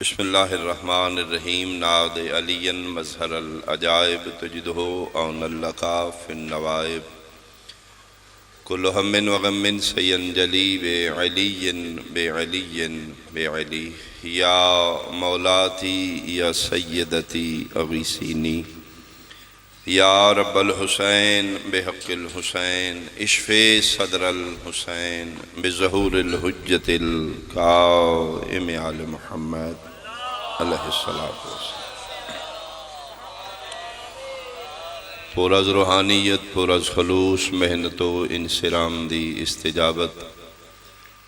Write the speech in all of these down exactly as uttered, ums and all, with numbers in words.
بسم اللہ الرحمن الرحیم۔ ناد علی مظہر العجائب، تجدہ عون اللقا فی النوائب۔ کل ہم و غم سینجلی بعلی، بعلی، بعلی۔ یا مولاتی یا سیدتی اغیثینی۔ یا رب الحسین بحق الحسین، اشف صدر الحسین بظہور الحجت القائم آل محمد علیہ الصلوۃ والسلام۔ پر از روحانیت، پر از خلوص، محنت و انصرام دی استجابت،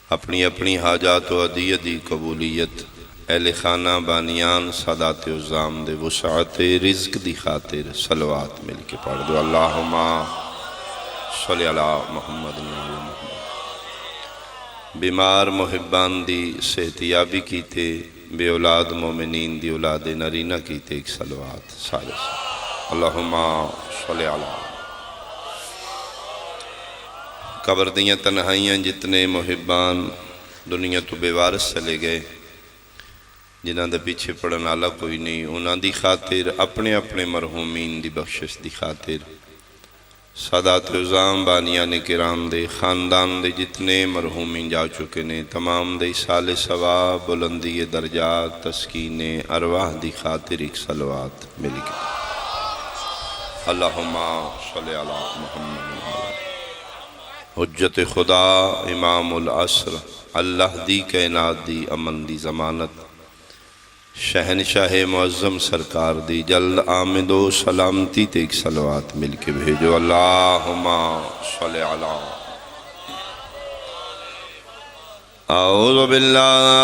اپنی اپنی حاجات و ہدیہ دی قبولیت، اہل خانہ بانیان سادات عظام دے وسعت رزق دی خاطر صلوات مل کے پڑھ دو، اللہم صل علی محمد و علی محمد۔ بیمار محبان دی صحت یابی کیتے، بے اولاد مومنین دی اولاد نرینہ کیتے ایک صلوات سارے سارے۔ اللہم صل علی۔ قبر دیاں تنہائیاں جتنے محبان دنیا تو بے وارث چلے گئے، جنہاں دے پیچھے پڑھن آلا کوئی نہیں، انہاں دی خاطر، اپنے اپنے مرحومین دی بخشش دی خاطر، سادات عظام بانیان کرام دے خاندان دے جتنے مرحومین جا چکے نے، تمام دے ایصال ثواب، بلندی درجات، تسکین ارواح دی خاطر ایک صلوات مل گئی۔ اللہم صل علی محمد۔ حجت خدا، امام العصر، اللہ دی کائنات دی امن دی ضمانت، شہنشاہ معظم سرکار دی جلد آمد و سلامتی تے ایک صلوات مل کے بھیجو۔ اللہم صل علی۔ اعوذ باللہ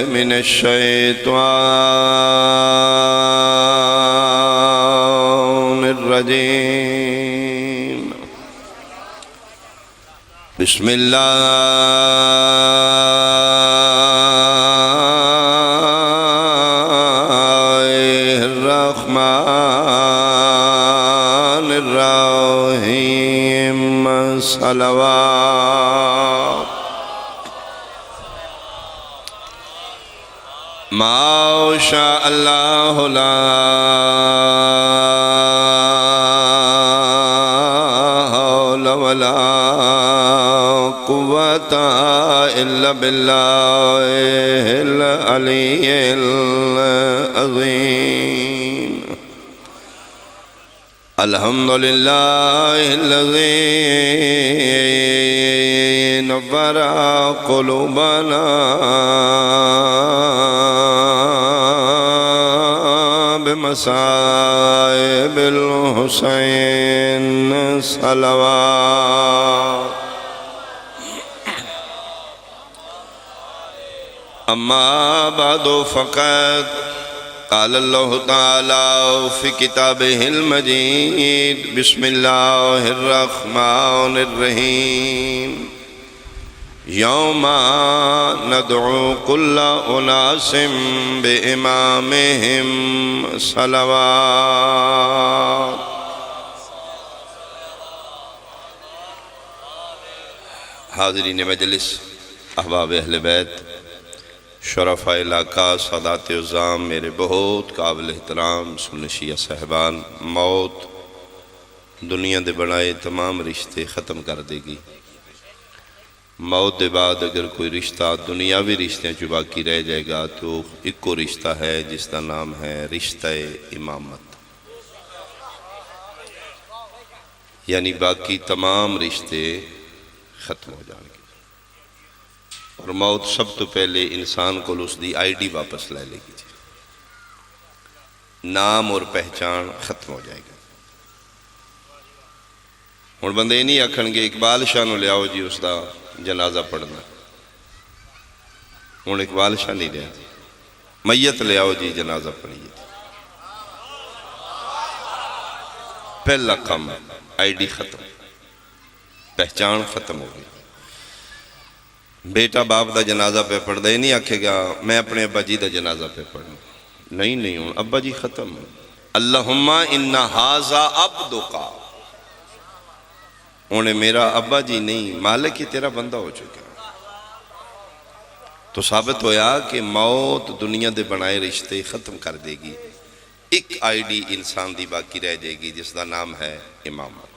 من الشیطان الرجیم۔ بسم اللہ الرحمن الرحیم۔ صلوات۔ ما شاء اللہ لا حول ولا قوة إلا بالله العلي العظيم۔ الحمد لله الذي نور قلوبنا بمصائب الحسين۔ صلوات۔ أما بعد، فقد قال الله تعالى في كتابه المجيد: بسم الله الرحمن الرحيم. يوم ندعو كل أناس بإمامهم. صلوات۔ حاضرین مجلس، احباب اہل بیت، شرفاء علاقہ، سادات عظام، میرے بہت قابل احترام سنی شیعہ صاحبان، موت دنیا دے بنائے تمام رشتے ختم کر دے گی۔ موت دے بعد اگر کوئی رشتہ دنیاوی رشتیاں چوں باقی رہ جائے گا تو اکو رشتہ ہے جس دا نام ہے رشتہ امامت۔ یعنی باقی تمام رشتے ختم ہو جان گے۔ اور موت سب تو پہلے انسان کول اس دی آئی ڈی واپس لے لے گی جی۔ نام اور پہچان ختم ہو جائے گا۔ ہن بندے اے نہیں آکھن گے، "اقبال شاہ نو لیاؤ جی، اس دا جنازہ پڑھنا۔" ہن اقبال شاہ نہیں رہیا جی، "میت لیاؤ جی، جنازہ پڑھیے جی۔" پہلا کم، آئی ڈی ختم، پہچان ختم ہو گئی۔ بیٹا باپ دا جنازہ پہ پڑھدا، اے نہیں آکھے گا، "میں اپنے ابا جی دا جنازہ پہ پڑھنا۔" نہیں، نہیں، ہن ابا جی ختم۔ اللہم ان ھذا عبدک۔ ہن میرا ابا جی نہیں، مالک ہی تیرا بندہ ہو چکا۔ تو ثابت ہویا کہ موت دنیا دے بنائے رشتے ختم کر دے گی۔ ایک آئی ڈی انسان دی باقی رہ جائے گی، جس دا نام ہے امامت۔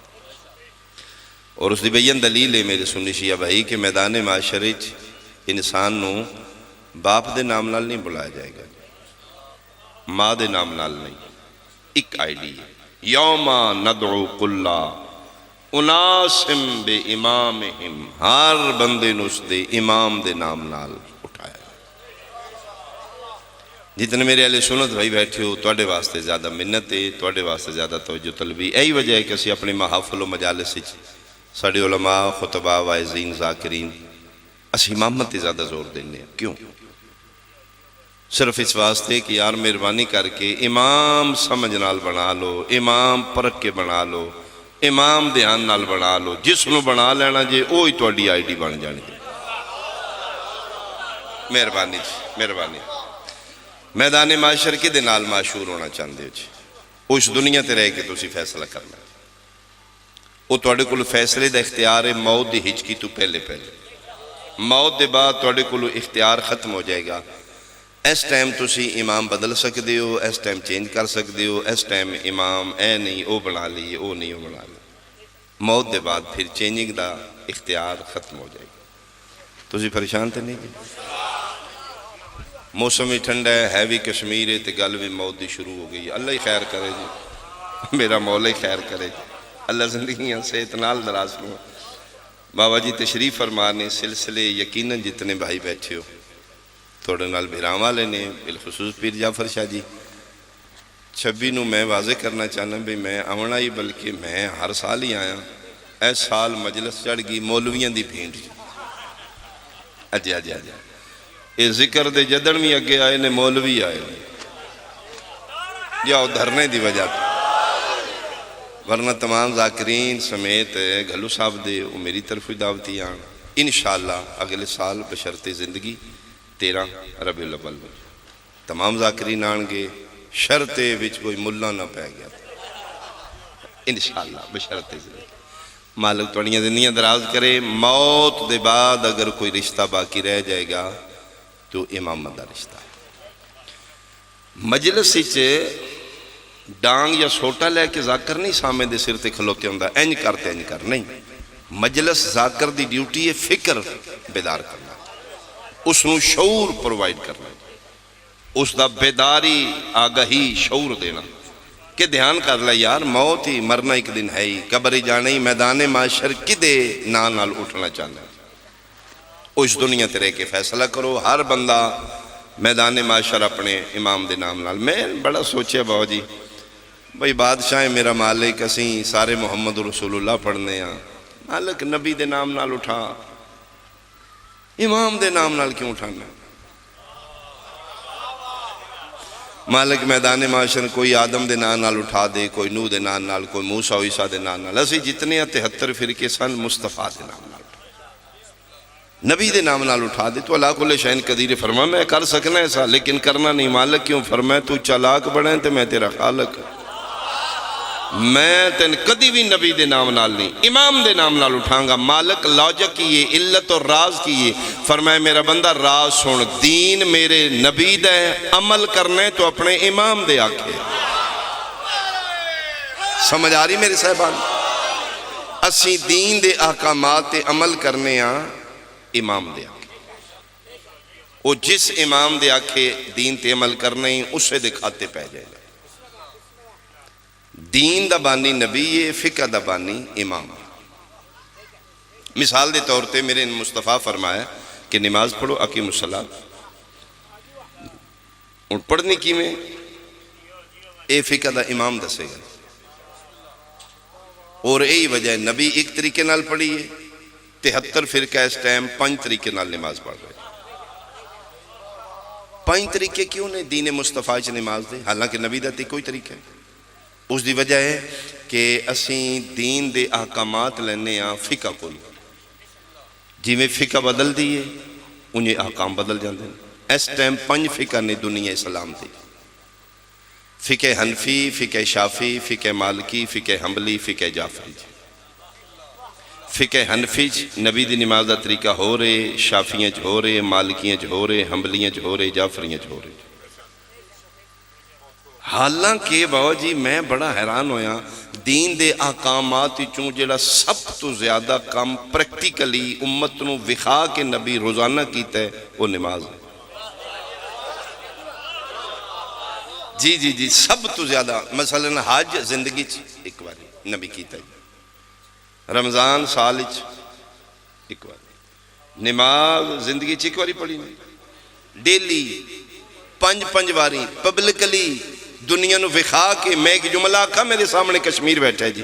اور اس دی بین دلیل ہے میرے سنی شیعہ بھائی کہ میدان معاشر وچ انسان نو باپ دے نام نال نہیں بلایا جائے گا، ماں دے نام نال نہیں۔ ایک آئی ڈی ہے، یوم ندعو کل اناس بامامہم، ہر بندے نو اس دے امام دے نام نال اٹھایا۔ جتنے میرے اہل سنت بھائی بیٹھے ہو، تواڈے واسطے زیادہ منت ہے، تواڈے واسطے زیادہ توجہ طلبی۔ یہی وجہ ہے کہ اسی اپنی محافل و مجالس وچ ساڈے علماء، خطباء، واعظین، ذاکرین، اسی امامت تے زیادہ زور دینے ہیں۔ کیوں؟ صرف اس واسطے کہ یار مہربانی کر کے امام سمجھ نال بنا لو، امام پرکھ کے بنا لو، امام دھیان نال بنا لو۔ جس نو بنا لینا جے، او ہی تہاڈی آئی ڈی بن جانی ہے۔ مہربانی جی، مہربانی۔ میدان معاشر کدے نال معشور ہونا چاہندے ہو جی؟ اس دنیا تے رہ کے تسی فیصلہ کرنا۔ وہ تہاڈے کول فیصلے دا اختیار ہے موت دی ہچکی تو پہلے پہلے۔ موت دے بعد تہاڈے کول اختیار ختم ہو جائے گا۔ اس ٹائم تسی امام بدل سکدے ہو، اس ٹائم چینج کر سکدے ہو، اس ٹائم امام اے نہیں او بنا لئیے، او نہیں او بنا لئیے۔ موت دے بعد پھر چینجنگ دا اختیار ختم ہو جائے گا۔ تسی پریشان تے نہیں جی؟ موسم بھی ٹھنڈا ہے، ہے بھی کشمیر ہے، تے گل بھی موت دی شروع ہو گئی۔ اللہ ہی خیر کرے جی، میرا مولا ہی خیر کرے جی۔ اللہ زندگیاں صحت نال دراز کرو۔ بابا جی تشریف فرما نے، سلسلے یقیناً جتنے بھائی بیٹھے ہو، تہاڈے نال بھراواں والے نے، بالخصوص پیر جعفر شاہ جی۔ چھبی نو میں واضح کرنا چاہنا بھی میں آونا ہی، بلکہ میں ہر سال ہی آیا۔ اس سال مجلس چڑھ گئی مولویاں دی بھینڈ۔ اجے، اجے، اجے۔ اے ذکر دے جدن بھی اگے آئے نے، مولوی آئے نے۔ یا او دھرنے دی وجہ تے۔ ورنہ تمام ذاکرین سمیت گھلو صاحب دے، او میری طرف دعوتی آن۔ انشاءاللہ اگلے سال بشرط زندگی تیرہ ربیع الاول نو۔ تمام ذاکرین آن گے، شرط اے وچ کوئی ملا نہ پے گیا۔ انشاءاللہ بشرط زندگی۔ مالک تہاڈیاں زندگیاں دراز کرے۔ موت دے بعد اگر کوئی رشتہ باقی رہ جائے گا تو امامت دا رشتہ ہے۔ مجلس وچ ڈانگ یا سوٹا لے کے ذاکر نہیں سامنے دے سر تے کھلوتے ہوندا، انج کر تے انج کر نہیں۔ مجلس ذاکر دی ڈیوٹی ہے فکر بیدار کرنا، اس نو شعور پرووائڈ کرنا۔ اس دا بیداری، آگہی، شعور دینا کہ دھیان کر لے یار، موت ہی، مرنا ایک دن ہے ہی، قبر ہی جانا ہی، میدان معاشر کدے ناں نال اٹھنا چاہنا ہے۔ او اس دنیا تے رہ کے فیصلہ کرو، ہر بندہ میدان معاشر اپنے امام دے نام نال۔ میں بڑا سوچیا بابا جی، بھئی بادشاہ ہے میرا مالک، اسیں سارے محمد رسول اللہ پڑھنے ہاں، مالک نبی دے نام نال اٹھا، امام دے نام نال کیوں اٹھانا؟ مالک میدان معاشر کوئی آدم دے نام نال اٹھا دے، کوئی نوح دے نام نال، کوئی موسیٰ و عیسیٰ دے نام نال۔ اسی جتنے ہیں تہتر فرقے سن، مصطفیٰ دے نام نال اٹھا، نبی دے نام نال اٹھا دے۔ تو اللہ کل شیء قدیر، فرما میں کر سکنا ایسا، لیکن کرنا نہیں۔ مالک کیوں؟ فرمایا تو چالاک بڑا ہے تے میں تیرا خالق ہاں۔ میں تین کدی بھی نبی دے نام نال نہیں، امام دے نام نال اٹھاں گا۔ مالک لاجک کی ہے، علت اور راز کی ہے؟ فرمایا میرا بندہ راز سن، دین میرے نبی دا ہے، عمل کرنا ہے تو اپنے امام دے آکھے۔ سمجھ آ رہی میرے صاحبان؟ اسیں دین دے احکامات تے عمل کرنے ہاں امام دے آکھے۔ او جس امام دے آکھے دین تے عمل کرنا ہی، اسے دے کھاتے پے جائے گا۔ دین دا بانی نبی ہے، فقہ دا بانی امام ہے۔ مثال دے طور تے میرے مصطفیٰ فرمایا کہ نماز پڑھو، اقیموا الصلاۃ۔ ہن پڑھنی کیویں؟ اے فقہ دا امام دسے گا۔ اور یہی وجہ ہے نبی ایک طریقے نال پڑھی ہے، تہتر فرقہ اس ٹائم پنج طریقے نال نماز پڑھ رہے۔ پنج طریقے کیوں نے دین مصطفیٰ چ نماز دے، حالانکہ نبی دا تے کوئی طریقہ ہے؟ اس دی وجہ ہے کہ اسیں دین دے احکامات لینے ہاں فقہ کول۔ جویں فقہ بدل دی ہے، انجے احکام بدل جاندے ہیں۔ اس ٹائم پنج فقہ نے دنیا اسلام دے: فقہ حنفی، فقہ شافعی، فقہ مالکی، فقہ حنبلی، فقہ جعفری۔ فقہ حنفی چ نبی دی نماز دا طریقہ ہو رہے، شافعیاں چ ہو رہے، مالکیاں چ ہو رہے، حنبلیاں چ ہو رہے، جعفریاں چ ہو رہے۔ حالانکہ بابا جی، میں بڑا حیران ہویا، دین دے احکامات وچوں جڑا سب تو زیادہ کم پریکٹیکلی امت نو وکھا کے نبی روزانہ کیتا ہے، وہ نماز ہے۔ جی، جی، جی، سب تو زیادہ، مثلاً حج زندگی چ ایک باری نبی کیتا ہے، رمضان سال چ ایک باری، نماز زندگی چ ایک باری پڑھی نے، ڈیلی پنج پنج واری پبلکلی دنیا نو وکھا کے۔ میں ایک جملہ آکھاں، میرے سامنے کشمیر بیٹھا ہے جی،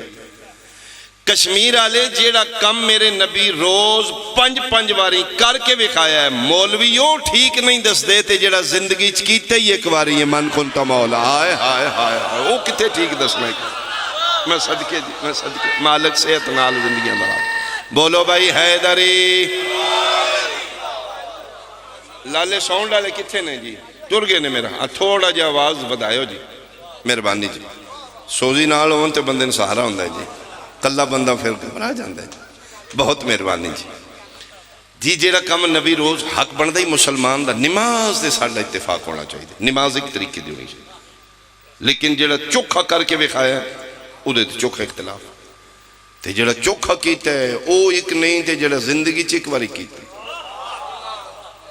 کشمیر والے، جیڑا کم میرے نبی روز پنج پنج واری کر کے وکھایا ہے، مولویو، ٹھیک نہیں دسدے، تے جیڑا زندگی چ کیتے ہی ایک واری ہے، من کنت مولا، ہائے ہائے ہائے ہائے، وہ کتھے ٹھیک دسنا ہے؟ میں صدقے جی، میں صدقے، مالک صحت نال زندگیاں بنا۔ بولو بھائی حیدری۔ لالے ساؤنڈ والے کتھے نے جی؟ ٹر گئے نے میرا۔ آ، تھوڑا جہا آواز ودھایو جی، مہربانی جی۔ سوزی نال ہون تے بندے نوں سہارا ہوندا ہے جی، کلا بندہ پھر گھبرا جاندا ہے جی۔ بہت مہربانی جی۔ جی، جیڑا کم نبی روز، حق بندا ہی مسلمان دا، نماز دے ساڈا اتفاق ہونا چاہیے، نماز ایک طریقے دی ہونی چاہیے۔ لیکن جیڑا چوکھا کر کے وکھایا ہے، اودے تے چوکھا اختلاف۔ تے جیڑا چوکھا کیتا ہے، او ایک نہیں، تے جیڑا زندگی چ ایک واری کیتا۔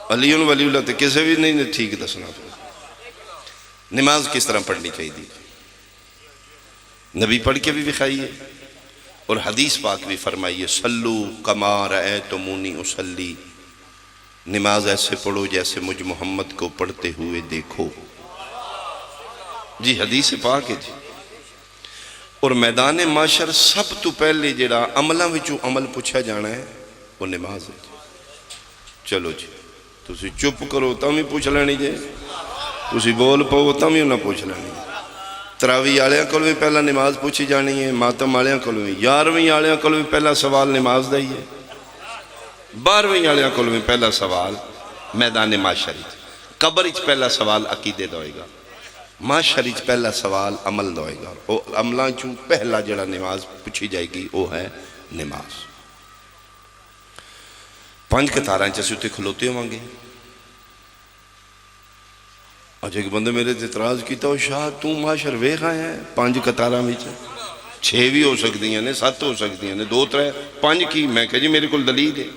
علی ولی اللہ تے کسے بھی نہیں نے ٹھیک دسنا پیا۔ نماز کس طرح پڑھنی چاہیے؟ نبی پڑھ کے بھی وکھائی ہے اور حدیث پاک بھی فرمائی ہے، "صلوا کما رأیتمونی اصلی"، نماز ایسے پڑھو جیسے مجھ محمد کو پڑھتے ہوئے دیکھو۔ جی، حدیث پاک ہے جی۔ اور میدان محشر سب تو پہلے جڑا عملاں وچوں عمل پوچھا جانا ہے، وہ نماز ہے۔ چلو جی، تسی چپ کرو تاں وی پوچھ لینی جے، تسی بول پو تاں وی انہاں پوچھ لینی۔ تراویح آلیاں کول وی پہلا نماز پوچھی جانی ہے، ماتم آلیاں کول وی، یارویں آلیاں کول وی پہلا سوال نماز دا ہی ہے، بارہویں آلیاں کول وی پہلا سوال میدان محشر اچ، قبر اچ پہلا سوال عقیدے دا ہوئے گا، محشر اچ پہلا سوال عمل دا ہوئے گا۔ او عملاں چوں پہلا جڑا نماز پوچھی جائے گی، او ہے نماز۔ پنج قطاراں چ اسی اتھے کھلوتے ہوواں گے۔ اج ایک بندے میرے تے اعتراض کیتا، "او شاہ، توں محشر ویکھ آیا ہے؟ پنج قطاراں وچ چھ وی ہو سکدیاں نے، ست ہو سکدیاں نے، دو ترے، پنج کی؟" میں کہا، "جی، میرے کول دلیل ہے۔"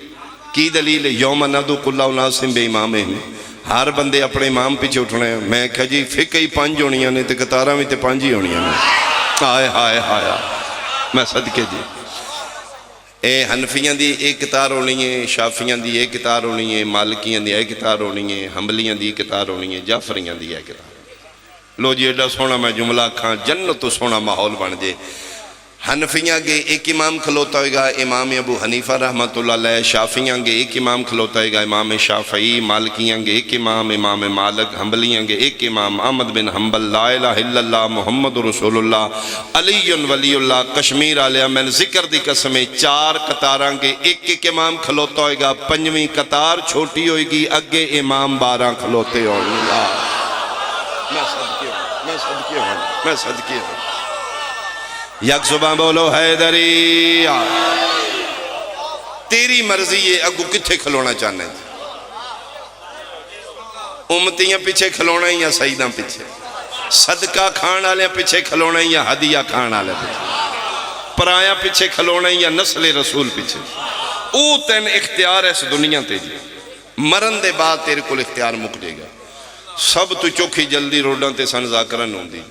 "کی دلیل ہے؟" "یوم ندعو کل اناس بامامہم۔" ہر بندے اپنے امام پیچھے اٹھنا ہے۔ میں کہا، "جی، فقہ ہی پنج ہونیاں نے تے قطاراں وی تے پنج ہی ہونیاں نے۔" ہائے، ہائے، ہائے، ہائے۔ میں صدقے جی۔ اے حنفیاں دی ایک قطار ہونی ہے، شافعیاں دی ایک قطار ہونی ہے، مالکیاں دی ایک قطار ہونی ہے، حنبلیاں دی ایک قطار ہونی ہے، جعفریاں دی ایک قطار ہونی ہے۔ لو جی، ایڈا سوہنا میں جملہ آکھاں، جنت تو سوہنا ماحول بن جے۔ حنفیاں اگے ایک امام کھلوتا ہوئے گا، امام ابو حنیفہ رحمۃ اللہ علیہ، شافعیاں اگے ایک امام کھلوتا ہوئے گا، امام شافعی، مالکیاں اگے ایک امام، امام مالک، حنبلیاں اگے ایک امام، احمد بن حنبل، لا الہ الا اللہ محمد رسول اللہ، علی ولی اللہ، کشمیر آلیا، میں ذکر دی قسم ہے، چار قطاراں کے ایک ایک امام کھلوتا ہوئے گا، پنجویں قطار چھوٹی ہوئے گی، اگے امام بارہ کھلوتے ہون گے۔ میں صدقے ہوں، میں صدقے ہوں، میں صدقے ہوں۔ یک زبان بولو، حیدری۔ تیری مرضی ہے، اگو کتھے کھلونا چاہنے؟ امتیاں پیچھے کھلونا ہے یا سیداں پیچھے؟ صدقہ کھان آلیاں پیچھے کھلونا ہے یا ہدیہ کھان آلیاں پیچھے؟ پرایاں پیچھے کھلونا ہے یا نسل رسول پیچھے؟ او تین اختیار ہے اس دنیا تے جی۔ مرن دے بعد تیرے کول اختیار مک جائے گا۔ سب تو چوکھی جلدی روڈاں تے سن ذاکرن ہوندی۔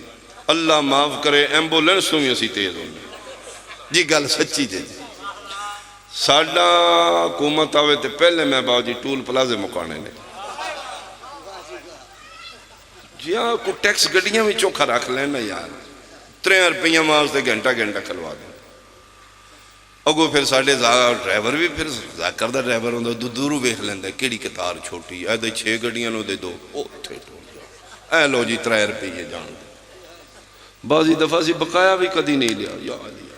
اللہ معاف کرے، ایمبولینس تو بھی اسی تیز ہوندی۔ جی، گل سچی جے جی۔ ساڈا حکومت آوے تے پہلے میں باو جی ٹول پلازے مکانے نے۔ جی ہاں، کو ٹیکس گڈیاں بھی چوکھا رکھ لینا یار، ترے روپیہ واسطے گھنٹہ گھنٹہ کھلوا دیں۔ اگو پھر ساڈے زا-، ڈرائیور بھی پھر ذاکر دا ڈرائیور ہوندا، دو دوروں ویکھ لیندا، کیڑی قطار چھوٹی، اے دے چھ گڈیاں نو دے دو، او اتھے ٹول جا۔ اے لو جی، ترے روپیے جان دے۔ بعضی دفعہ اسی بقایا بھی کدی نہیں لیا، یا علی۔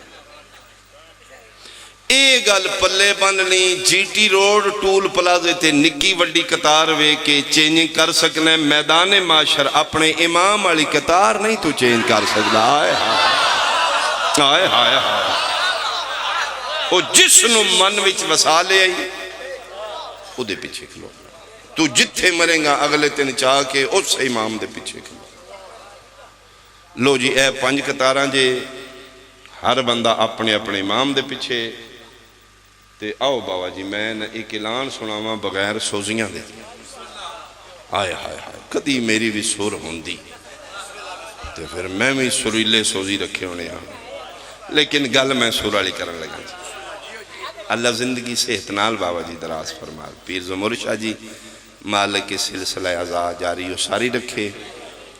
اے گل پلے بن نی، جی ٹی روڈ ٹول پلازے تے نکی وڈی قطار ویکھ کے چینجنگ کر سکنا ہے، میدان محشر اپنے امام والی قطار نہیں تو چینج کر سکدا۔ ہائے ہائے۔ ہائے ہائے ہائے۔ او جس نو من وچ وسا لے آئی، او دے پیچھے کھلو۔ تو جتھے مریں گا، اگلے تن چاہ کے اس امام دے پیچھے کھلو۔ لو جی، اے پنج قطاراں جے، ہر بندہ اپنے اپنے امام دے پیچھے۔ تے آؤ بابا جی، میں نہ ایک اعلان سناواں بغیر سوزیاں دے۔ ہائے ہائے ہائے، کدی میری بھی سر ہوندی تے پھر میں بھی سریلے سوزی رکھے ہونے آ، لیکن گل میں سر والی کرن لگا جی۔ اللہ زندگی صحت نال بابا جی دراز فرمائے۔ پیر زمر شاہ جی، مالک سلسلہ عزا جاری و ساری رکھے،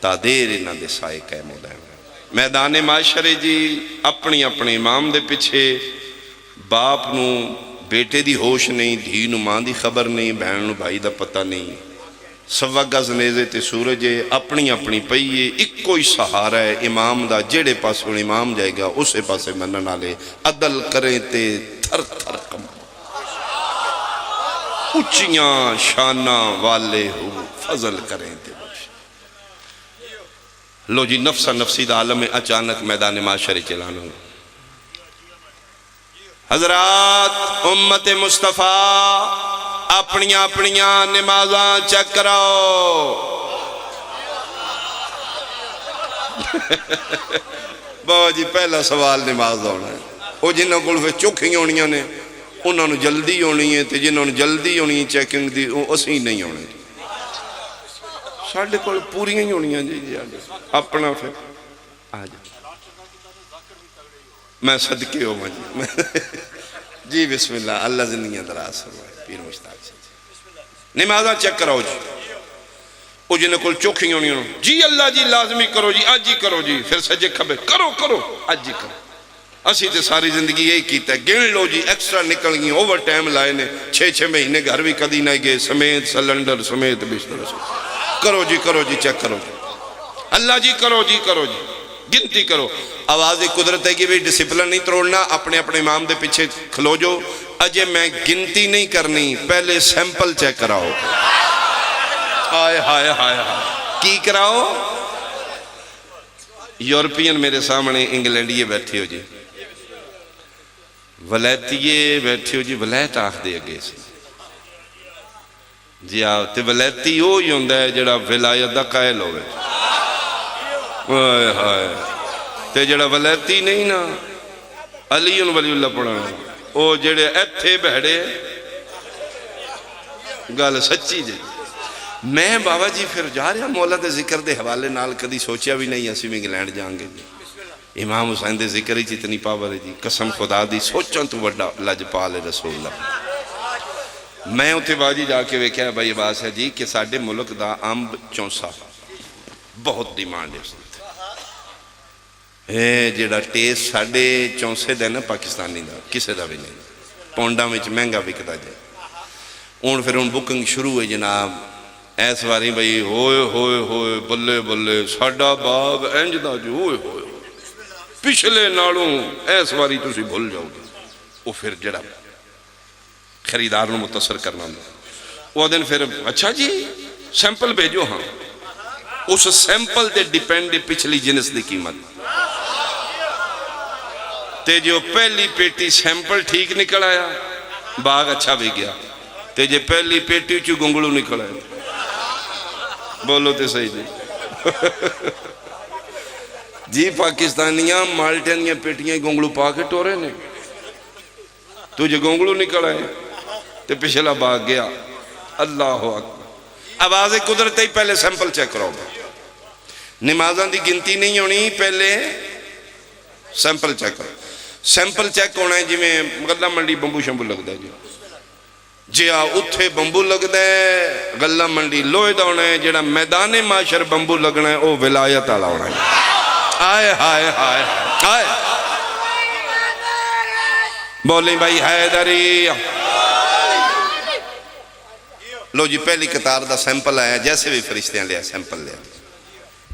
تا دیر انہاں دے سائے قائم ہو دائم۔ میدان معاشرے جی، اپنی اپنے امام دے پیچھے، باپ نو بیٹے دی ہوش نہیں، دھی نو ماں دی خبر نہیں، بہن نو بھائی دا پتہ نہیں۔ سوا گز نیزے تے سورج ہے، اپنی اپنی پئی ہے، اکو ہی سہارا ہے امام دا، جیڑے پاسے ہن امام جائے گا، اسے پاسے منن والے۔ عدل کریں تے تھر تھر کمبن، اچیاں شاناں والے ہو، فضل کریں تے بخش۔ لو جی، نفسا نفسی دا عالم ہے، اچانک میدان معاشرے چ اعلان ہو۔ حضرات، امت مصطفیٰ، اپنیاں اپنیاں نمازاں چیک کراؤ۔ بابا جی، پہلا سوال نماز دا ہونا ہے۔ او جنہاں کول فیر چوکھیاں ہونیاں نے، انہاں نوں جلدی ہونی ہے، تے جنہاں نوں جلدی ہونی ہے چیکنگ دی، او اسی نہیں ہونے۔ ساڈے کول پوریاں ہی ہونیاں جی، جی، اپنا فیر۔ آ جا۔ میں صدقے ہوواں جی۔ جی بسم اللہ، اللہ زندگیاں دراز فرمائے، پیر مشتاق صاحب جی۔ نمازاں چیک کراؤ جی۔ او جنہاں کول چوکھیاں ہونیاں، جی اللہ جی لازمی کرو جی، اج ہی کرو جی، فیر سجے کھبے، کرو، کرو، اج ہی کرو۔ اسی تے ساری زندگی یہی کیتا ہے۔ گن لو جی، ایکسٹرا نکل گئی، اوور ٹائم لائے نے، چھ چھ مہینے گھر بھی کدی نہ گئے، سمیت سلنڈر، سمیت بستر، سمیت۔ کرو جی، کرو جی، چیک کرو جی۔ اللہ جی، کرو جی، کرو جی۔ گنتی کرو۔ آواز دی قدرت ہے کہ بھی ڈسپلن نہیں توڑنا، اپنے اپنے امام دے پیچھے کھلو جو۔ اجے میں گنتی نہیں کرنی، پہلے سیمپل چیک کراؤ۔ ہائے، ہائے، ہائے، ہائے۔ کی کراؤ؟ یورپین میرے سامنے انگلینڈیے بیٹھے ہو جی۔ ولایتیے بیٹھے ہو جی، ولایت آخدے اگے سی۔ جی آ، تے ولایتی او ہی ہوندا ہے جڑا ولایت دا قائل ہوے۔ ہائے ہائے۔ تے جڑا ولایتی نہیں نا، علی ولی اللہ پڑھانا، او جڑے ایتھے بہڑے، گل سچی جی۔ میں بابا جی فیر جا رہا مولا دے ذکر دے حوالے نال، کدی سوچیا بھی نہیں اسی بھی انگلینڈ جاؤں گے۔ امام حسین دے ذکر وچ اتنی پاور ہے جی، قسم خدا دی، سوچاں تو وڈا لجپال ہے رسول اللہ۔ میں اتھے باجی جا کے ویکھیا بھائی عباس ہے جی کہ ساڈے ملک دا امب چونسا بہت ڈیمانڈ ہے اس دی۔ اے جیڑا ٹیسٹ ساڈے چونسے دا ہے نا پاکستانی دا، کسے دا بھی نہیں۔ پونڈاں وچ مہنگا وکدا جے۔ ہن فیر ہن بکنگ شروع ہوئی جناب۔ ایس واری بھئی ہوئے ہوئے ہوئے، بلے بلے، ساڈا باغ انج دا جو ہوئے ہوئے ہوئے۔ پچھلے نالوں ایس واری تسی بھل جاؤ گے۔ او فیر جڑا خریدار نوں متاثر کرنا ہوندا۔ او آدھن فیر، اچھا جی، سیمپل بھیجو ہاں۔ اس سیمپل تے ڈیپینڈ ہے پچھلی جنس دی قیمت۔ تے جو پہلی پیٹی سیمپل ٹھیک نکل آیا، باغ اچھا وک گیا۔ تے جے پہلی پیٹی چوں گنگلو نکل آیا، بولو تے صحیح جی۔ جی پاکستانیاں مالٹیاں دیاں پیٹیاں گنگلو پا کے ٹورے نے۔ تو جے گونگلو نکل آئے تے پچھلا باغ گیا۔ اللہ اکبر۔ آواز قدرت ہی پہلے سیمپل چیک کرو۔ نمازاں دی گنتی نہیں ہونی، پہلے سیمپل چیک کرو۔ سیمپل چیک ہونا ہے جویں غلہ منڈی بمبو شمبو لگدا ہے جی۔ جے آ اتھے بمبو لگدا ہے، غلہ منڈی لوہے دا ہونا ہے، جیڑا میدان معاشر بمبو لگنا ہے، او ولایت والا ہونا ہے۔ ہائے، ہائے، ہائے، ہائے۔ بولیں بھائی حیدری۔ لو جی، پہلی قطار دا سیمپل آیا، جیسے بھی فرشتیاں لیا، سیمپل لیا۔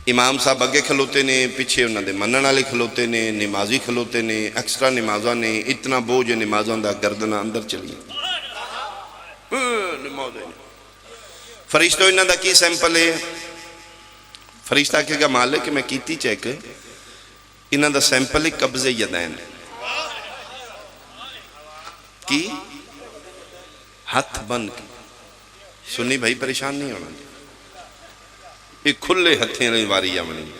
امام صاحب اگے کھلوتے نے، پیچھے انہاں دے منن والے کھلوتے نے، نمازی کھلوتے نے، ایکسٹرا نمازاں نے، اتنا بوجھ ہے نمازاں دا، گردناں اندر چلی۔ ہاں، نماز ہے۔ فرشتو، انہاں دا کی سیمپل ہے؟ فرشتہ آکھے گا، مالک، میں کیتی چیک، انہاں دا سیمپل ہے قبض یدین۔ کی؟ ہتھ بن کے۔ سنی بھائی پریشان نہیں ہونا جی، یہ کھلے ہتھیں والی واری آونی۔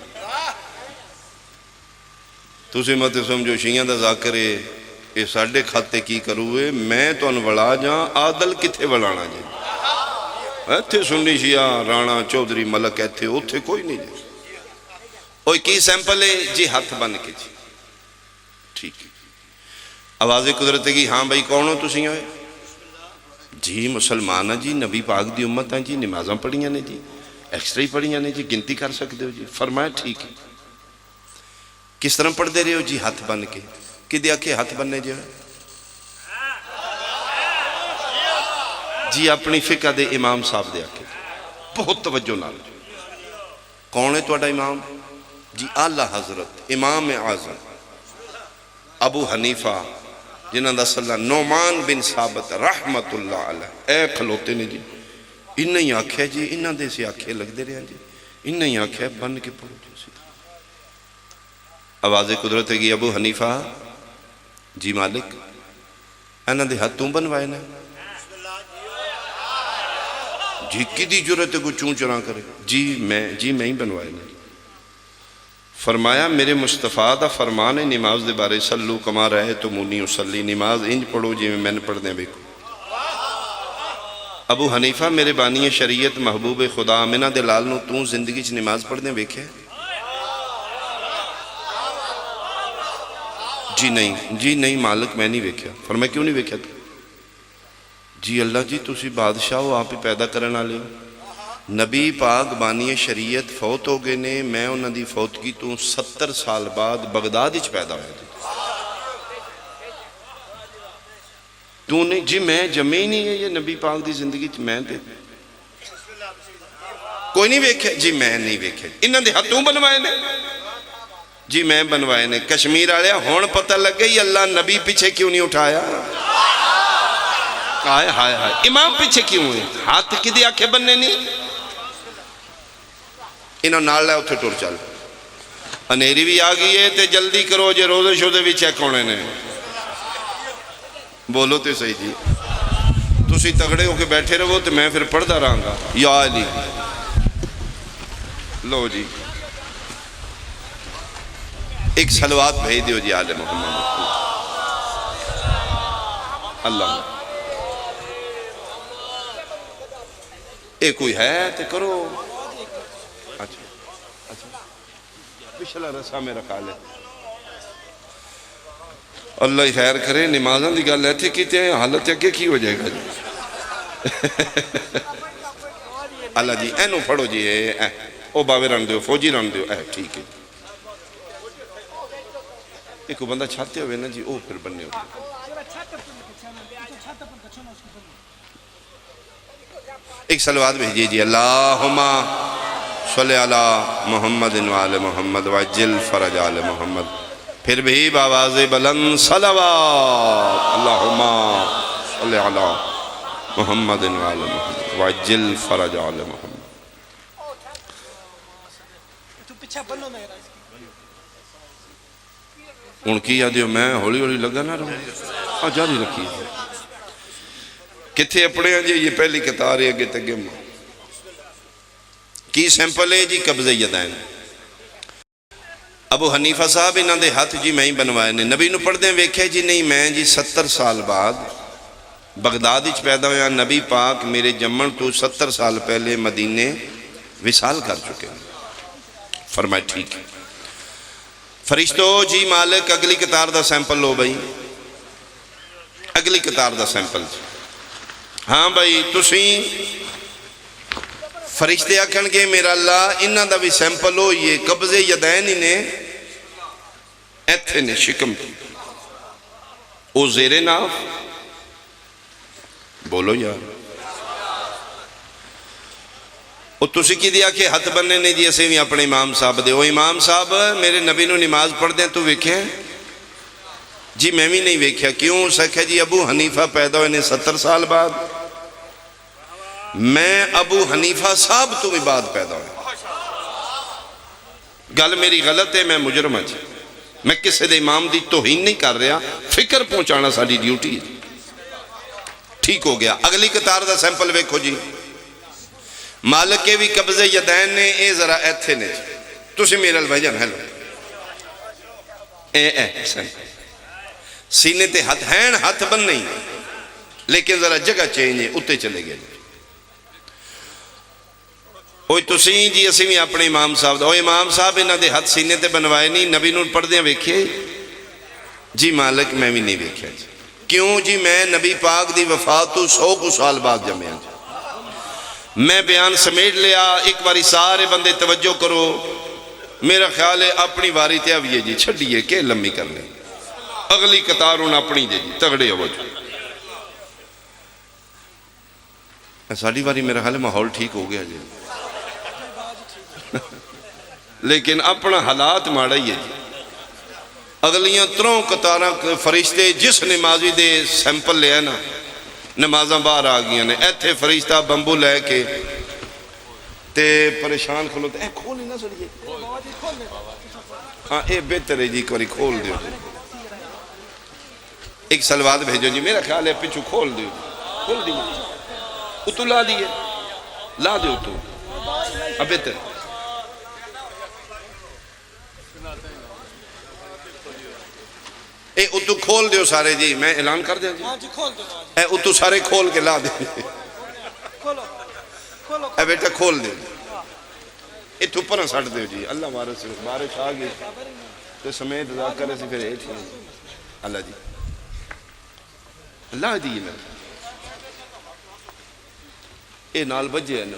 تسی مت سمجھو شیعہ دا ذاکر ہے، یہ ساڈے کھاتے کی کرو ہے، میں تانوں وڑا جاں، عادل کتھے وڑانا جی؟ ایتھے سنی شیعہ، رانا، چودھری، ملک، ایتھے، اوتھے کوئی نہیں جی۔ اوئے کی سیمپل ہے جی؟ ہتھ بن کے جی۔ ٹھیک ہے۔ آواز قدرت کی، ہاں بھائی، کون ہو تسی؟ ہوئے جی، مسلمان ہاں جی، نبی پاک دی امت ہاں جی، نمازاں پڑھیاں نے جی، ایکسٹرا ہی پڑھیاں نے جی، گنتی کر سکتے ہو جی۔ فرمایا ٹھیک ہے۔ کس طرح پڑھتے رہے ہو جی؟ ہتھ بن کے۔ کدے آکھے ہتھ بننے جے؟ جی، اپنی فقہ دے امام صاحب دے آکھے۔ بہت توجہ نال۔ کون ہے تہاڈا امام؟ جی، اعلیٰ حضرت امام اعظم ابو حنیفہ، جنہاں دا اصل ناں نعمان بن ثابت رحمت اللہ علیہ۔ اے کھلوتے نے جی، انہاں ہی آکھیا جی، انہاں دے سے آکھے لگدے رہے جی، انہاں ہی آکھیا بن کے پڑھو جی۔ آواز قدرت ہے کہ ابو حنیفہ، جی مالک، انہاں دے ہتھ توں بنوائے نے؟ جی کدی جرت ہے کوئی چوں چراں کرے؟ جی میں، جی میں ہی بنوائے نے۔ فرمایا، میرے مصطفیٰ دا فرمان ہے نماز دے بارے، صلو کما رأیتمونی اصلی، نماز انج پڑھو جویں میں پڑھدے ویکھو۔ ابو حنیفہ، میرے بانی شریعت محبوب خدا آمنہ دے لال نو توں زندگی چ نماز پڑھدے ویکھے؟ جی نہیں، جی نہیں مالک، میں نہیں ویکھیا۔ فرمایا، کیوں نہیں ویکھیا تو؟ جی اللہ جی، تسی بادشاہ ہو، آپ ہی پیدا کرن والے ہو۔ نبی پاک بانی شریعت فوت ہو گئے نے، میں انہاں دی فوتگی تو ستر سال بعد بغداد وچ پیدا ہویا جی۔ تو نہیں جی، میں جمے ہی نہیں ہے یہ نبی پاک دی زندگی چ، میں تے کوئی نہیں ویکھے جی، میں نہیں ویکھے۔ انہاں دے ہتھوں بنوائے نے جی، میں بنوائے نے۔ کشمیر والے، ہن پتہ لگے ہی اللہ نبی پیچھے کیوں نہیں اٹھایا۔ ہائے ہائے ہائے، امام پیچھے کیوں ہے؟ ہاتھ کدی آکھے بننے نہیں؟ انہاں نال لے اتھے ٹر چل۔ انہیری بھی آ گئی ہے تے جلدی کرو جے روزے شوزے بھی چیک ہونے نے۔ بولو تے صحیح جی۔ تسی تگڑے ہو کے بیٹھے رہو تے میں پھر پڑھدا رہاں گا۔ یا علی۔ لو جی۔ ایک صلوات بھیج دیو جی آل محمد۔ اللہ۔ اے کوئی ہے تے کرو۔ اچھا، اچھا۔ پچھلا رسا میرا خیال ہے۔ اللہ ہی خیر کرے، نمازاں دی گل ایتھے کیتے ہیں، حالت اگے کی ہو جائے گا جی؟ اللہ جی، اینو پڑھو جی، اے، اے، او باوے رن دیو، فوجی رن دیو، اے، ٹھیک ہے۔ ایک بندہ چھاتے ہوئے نا جی، او پھر بننے ہوئے۔ ایک صلوات بھیجیے جی، اللہم صلی علی محمد و آل محمد وعجل فرج آل محمد۔ پھر بھی بآواز بلند صلوات، اللہم صلی علی محمد و آل محمد وعجل فرج آل محمد۔ ہن کی آدھے ہو، میں ہولی ہولی لگا نہ رہوں؟ آ، جاری رکھیے۔ کتھے اپنے آ جے، یہ پہلی قطار ہے، اگے تے اگے ماں۔ کی سیمپل ہے جی؟ قبض یدین۔ ابو حنیفہ صاحب، انہاں دے ہتھ جی میں ہی بنوائے نے۔ نبی نو پڑھدے ویکھے جی؟ نہیں، میں جی ستر سال بعد بغداد وچ پیدا ہویا، نبی پاک میرے جمن تو ستر سال پہلے مدینے وصال کر چکے۔ فرمائے، ٹھیک ہے۔ فرشتو، جی مالک، اگلی قطار دا سیمپل لو بھائی، اگلی قطار دا سیمپل جی۔ ہاں بھائی، تسیں فرشتے آکھن گے، میرا اللہ، انہاں دا بھی سیمپل ہوئیے، قبض یدین ہی نے، ایتھے نے شکم کی، او زیر ناف۔ بولو یار۔ او تسی کی دیا کہ ہتھ بننے نے جی، اسیں بھی اپنے امام صاحب دے۔ او امام صاحب، میرے نبی نو نماز پڑھ دیں تو ویکھے؟ جی میں بھی نہیں ویکھیا۔ کیوں؟ اس آکھیا جی ابو حنیفہ پیدا ہوئے نے ستر سال بعد، میں ابو حنیفہ صاحب تو بھی بعد پیدا ہویا۔ گل میری غلط ہے، میں مجرم ہاں جی۔ میں کسے دے امام دی توہین نہیں کر رہا، فکر پہنچانا ساڈی ڈیوٹی ہے۔ ٹھیک ہو گیا۔ اگلی قطار دا سیمپل ویکھو جی، مالک کے بھی قبضے یدین نے، اے ذرا ایتھے نے جی۔ تسی میرے ال بھائی جان، ہیلو، اے اے سیمپل، سینے تے ہتھ ہین، ہتھ بن نہیں، لیکن ذرا جگہ چینج ہے، اتے چلے گئے۔ اوئے تسی جی، اسی بھی اپنے امام صاحب دا، او امام صاحب انہاں دے ہتھ سینے تے بنوائے نہیں، نبی نوں پڑھدیاں ویکھے؟ جی مالک، میں بھی نہیں ویکھیا جی۔ کیوں جی؟ میں نبی پاک دی وفات تو سو کو سال بعد جمیا جی۔ میں بیان سمیٹ لیا، ایک باری سارے بندے توجہ کرو۔ میرا خیال ہے اپنی واری تے آویے جی، چھڈیے کہ لمبی کرنے۔ اگلی قطار ہن اپنی جے جی، تگڑے ہو جی۔ ساڈی واری میرا خیال ہے ماحول ٹھیک ہو گیا جی، لیکن اپنا حالات ماڑا ہی ہے جی۔ اگلیاں تروں قطاراں فرشتے جس نمازی دے سیمپل لیا نا، نمازاں باہر آ گئیاں نے۔ ایتھے فرشتہ بمبو لے کے تے پریشان کھلوتے، اے کھول ہی نہ سڑیے۔ ہاں، اے بہتر ہے جی، ایک باری کھول دیو جی۔ ایک صلوات بھیجو جی، میرا خیال ہے پچھو کھول دیو جی۔ کھول دیو۔ اتو لا دیے۔ لا دیو اتو۔ اب بہتر۔ اے اتو کھول دیو سارے جی، میں اعلان کر دیاں جی۔ ہاں جی، کھول دو، ہاں جی۔ اے اتو سارے کھول کے لا دیو۔ کھولو، کھولو۔ اے بیٹا کھول دیو جی۔ اتھوں پرا سٹ دیو جی، اللہ وارث، بارش آ گئی تے سمیت ذاکر اسی پھر ہیٹھ ہی۔ اللہ جی، اللہ دی میں اے نال بجے ہیں نا،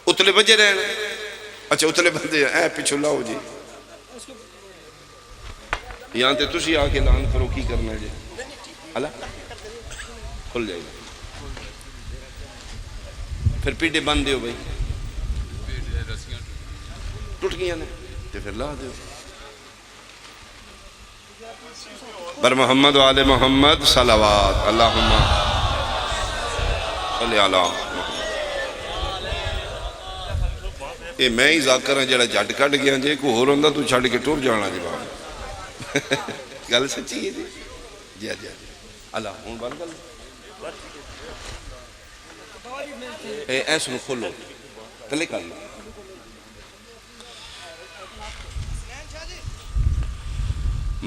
اتلے بجے رہن۔ اچھا، اتلے بندے ہیں، اے پچھو لاؤ جی۔ یا تے تسی آ کے اعلان کرو کی کرنا جی۔ ہلا، کھل جائے گا۔ پھر پیڈے بند دیو بھائی، ٹوٹ گیا نے، تے پھر لا دیو۔ بر محمد و آل محمد صلوات، اللہم صلی علی محمد۔ اے میں ہی ذاکر ہاں جڑا جھٹ کڈ گیا جے، کوئی ہور ہوندا تو چھڈ کے ٹر جانا جی بابا۔ گل سچی ہے جی۔ جی، جی، جی۔ اللہ، ہن بند کر لو۔ اے، ایس نو کھولو۔ تلے کر لو۔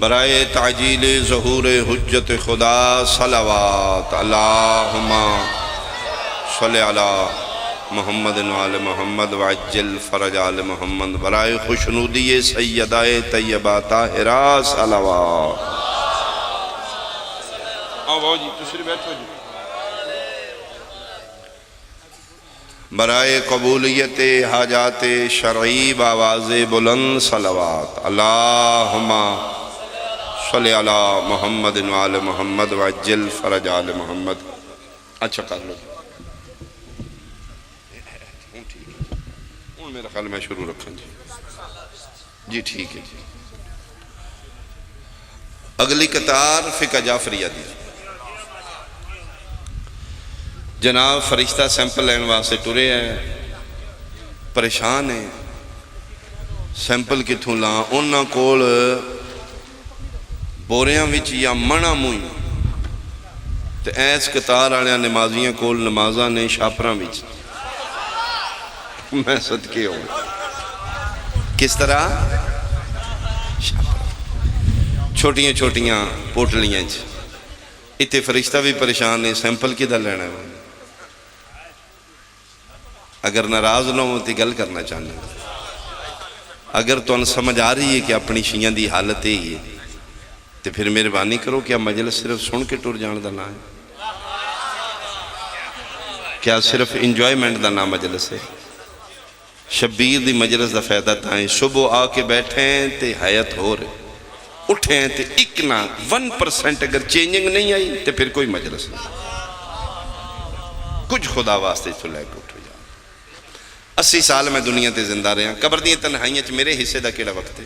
برائے تعجیل ظہور حجت خدا صلوات، اللہم صل علی محمد و آل محمد وعجل فرج آل محمد، برائے خوشنودی سیدہ طیبہ طاہرہ صلوات۔ آؤ، آؤ جی، تشریف بیٹھو جی۔ برائے قبولیت حاجات شرعی بآواز بلند صلوات۔ اللہم صل علی محمد و آل محمد وعجل فرج آل محمد۔ اچھا کر لو جی۔ ہن ٹھیک ہے۔ ہن میرا خیال میں شروع رکھاں جی۔ جی ٹھیک ہے جی۔ اگلی قطار فقہ جعفریہ دی۔ جناب فرشتہ سیمپل لین واسطے ٹرے ہیں، پریشان ہیں، سیمپل کتھوں لاں؟ انہاں کول بوریاں وچ یا منا موئی، تے ایس قطار آلیاں نمازیاں کول نمازاں نے شاپراں وچ۔ میں صدقے ہوں۔ کس طرح؟ چھوٹیاں چھوٹیاں پوٹلیاں چ۔ اتنے فرشتہ بھی پریشان نے، سیمپل کدا لینا ہے؟ اگر ناراض نہ ہو تو گل کرنا چاہنا۔ اگر تمہیں سمجھ آ رہی ہے کہ اپنی شیاں دی حالت یہی ہے، تو پھر مہربانی کرو، کیا مجلس صرف سن کے ٹر جان دا نام ہے؟ کیا صرف انجوائمنٹ دا نام مجلس ہے؟ شبیر دی مجلس دا فائدہ تاں ہے، صبح آ کے بیٹھے ہیں تے حیات ہو رہے، اٹھے ہیں تے ایک نہ ون پرسینٹ اگر چینجنگ نہیں آئی تے پھر کوئی مجلس نہیں۔ کچھ خدا واسطے اتھوں لے کے اٹھو یار۔ اسی سال میں دنیا تے زندہ رہا، قبر دی تنہائیاں چ میرے حصے دا کیڑا وقت ہے؟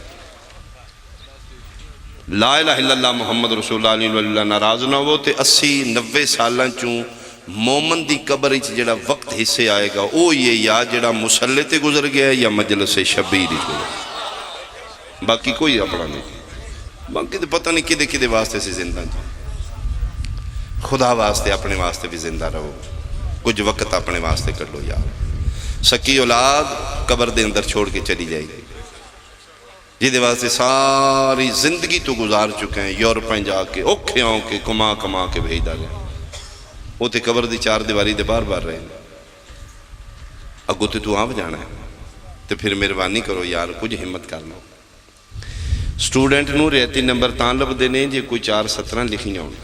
لا الہ الا اللہ محمد رسول اللہ علیہ وآلہ ناراض نہ ہو تے اسی نوے سالاں چوں مومن دی قبر اچ جڑا وقت حصے آئے گا، او یہ یا جڑا مصلے تے گزر گیا ہے یا مجلس شبیر اچ گزر گیا۔ باقی کوئی اپنا نہیں۔ باقی تو پتہ نہیں کدے کدے واسطے سے زندہ جی۔ خدا واسطے، اپنے واسطے بھی زندہ رہو۔ کچھ وقت اپنے واسطے کڈو یار۔ سکی اولاد قبر دے اندر چھوڑ کے چلی جائے گی، جہدے واسطے ساری زندگی تو گزار چکے ہیں، یورپاں جا کے اوکھے ہو کے کما کما کے بھیجدا رہے۔ وہ تے قبر دی چار دیواری دے باہر باہر رہے ہیں۔ اگوں تے تو آپ جانا ہے، تے پھر مہربانی کرو یار، کچھ ہمت کر لو۔ سٹوڈنٹ نو رعایتی نمبر تاں لبھدے نے جے کوئی چار ستراں لکھیاں ہون،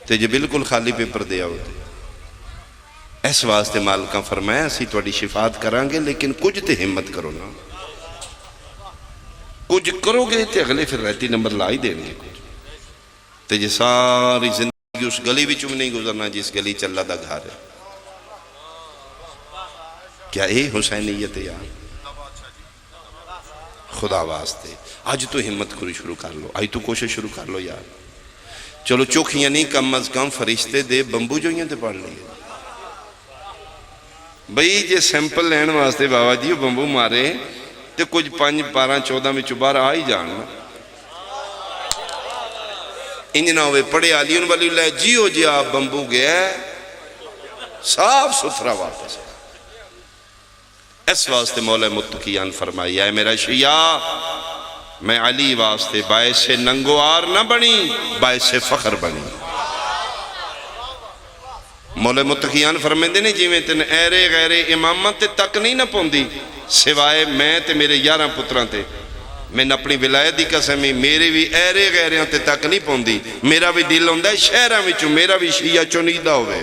تے جے بالکل خالی پیپر دے آؤ تے۔ اس واسطے مالکاں فرمایا، اسی تہاڈی شفاعت کراں گے، لیکن کچھ تے ہمت کرو نا۔ کچھ کرو گے تے اگلے پھر رعایتی نمبر لا ہی دین گے کچھ۔ تے جے ساری زندگی اس گلی وچوں بھی نہیں گزرنا جس گلی چ اللہ دا گھر ہے، کیا اے حسینیت ہے یار؟ خدا واسطے، اج تو ہمت کرو، شروع کر لو، اج تو کوشش شروع کر لو یار۔ چلو چوکھیاں نہیں، کم از کم فرشتے دے بمبو جوئیاں تے پڑھ لیے۔ بھئی جے سیمپل لین واسطے بابا جی وہ بمبو مارے، تے کچھ پنج بارہ چودہ وچوں باہر آ ہی جان نا۔ انج نہ ہوئے پڑھے علی ان ولی اللہ جیو جیا بمبو گیا، صاف ستھرا واپس۔ اس واسطے مولا متقیان فرمائی، اے میرا شیعہ، میں علی واسطے باعث ننگوار نہ بنی، باعث فخر بنی۔ مولا متقیان فرمیندے نے، جیویں تین ایرے غیر اماماں تے تک نہیں نہ پوندی، سوائے میں تے میرے یاراں پتراں تے۔ میں اپنی ولایت دی قسم ہی، میرے بھی ایرے غیریاں تے تک نہیں پوندی۔ میرا بھی دل ہوندا ہے شہراں وچوں میرا بھی شیعہ چنیدہ ہوئے۔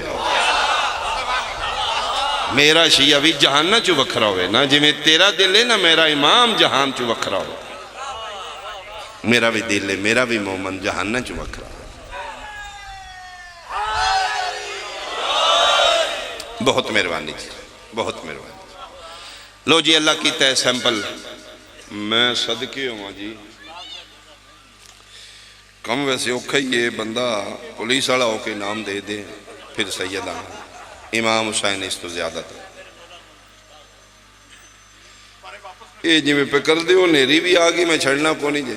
میرا شیعہ بھی جہاناں چوں وکھرا ہوئے، نہ جویں تیرا دل ہے، نہ میرا امام جہان چوں وکھرا ہوئے۔ میرا بھی دل ہے، میرا بھی مومن جہاناں چوں وکھرا ہوئے۔ بہت مہربانی جی، بہت مہربانی۔ لو جی، اللہ کیتا ہے سیمپل۔ میں صدقے ہواں جی، کم ویسے اوکھا ہی ہے، بندہ پولیس والا ہو کے انعام دے دے، پھر سید آنا۔ امام حسین اس تو زیادہ تھا۔ اے جی میں پہ کر دیو، نیری بھی آ گئی، میں چھڑنا کونی جے۔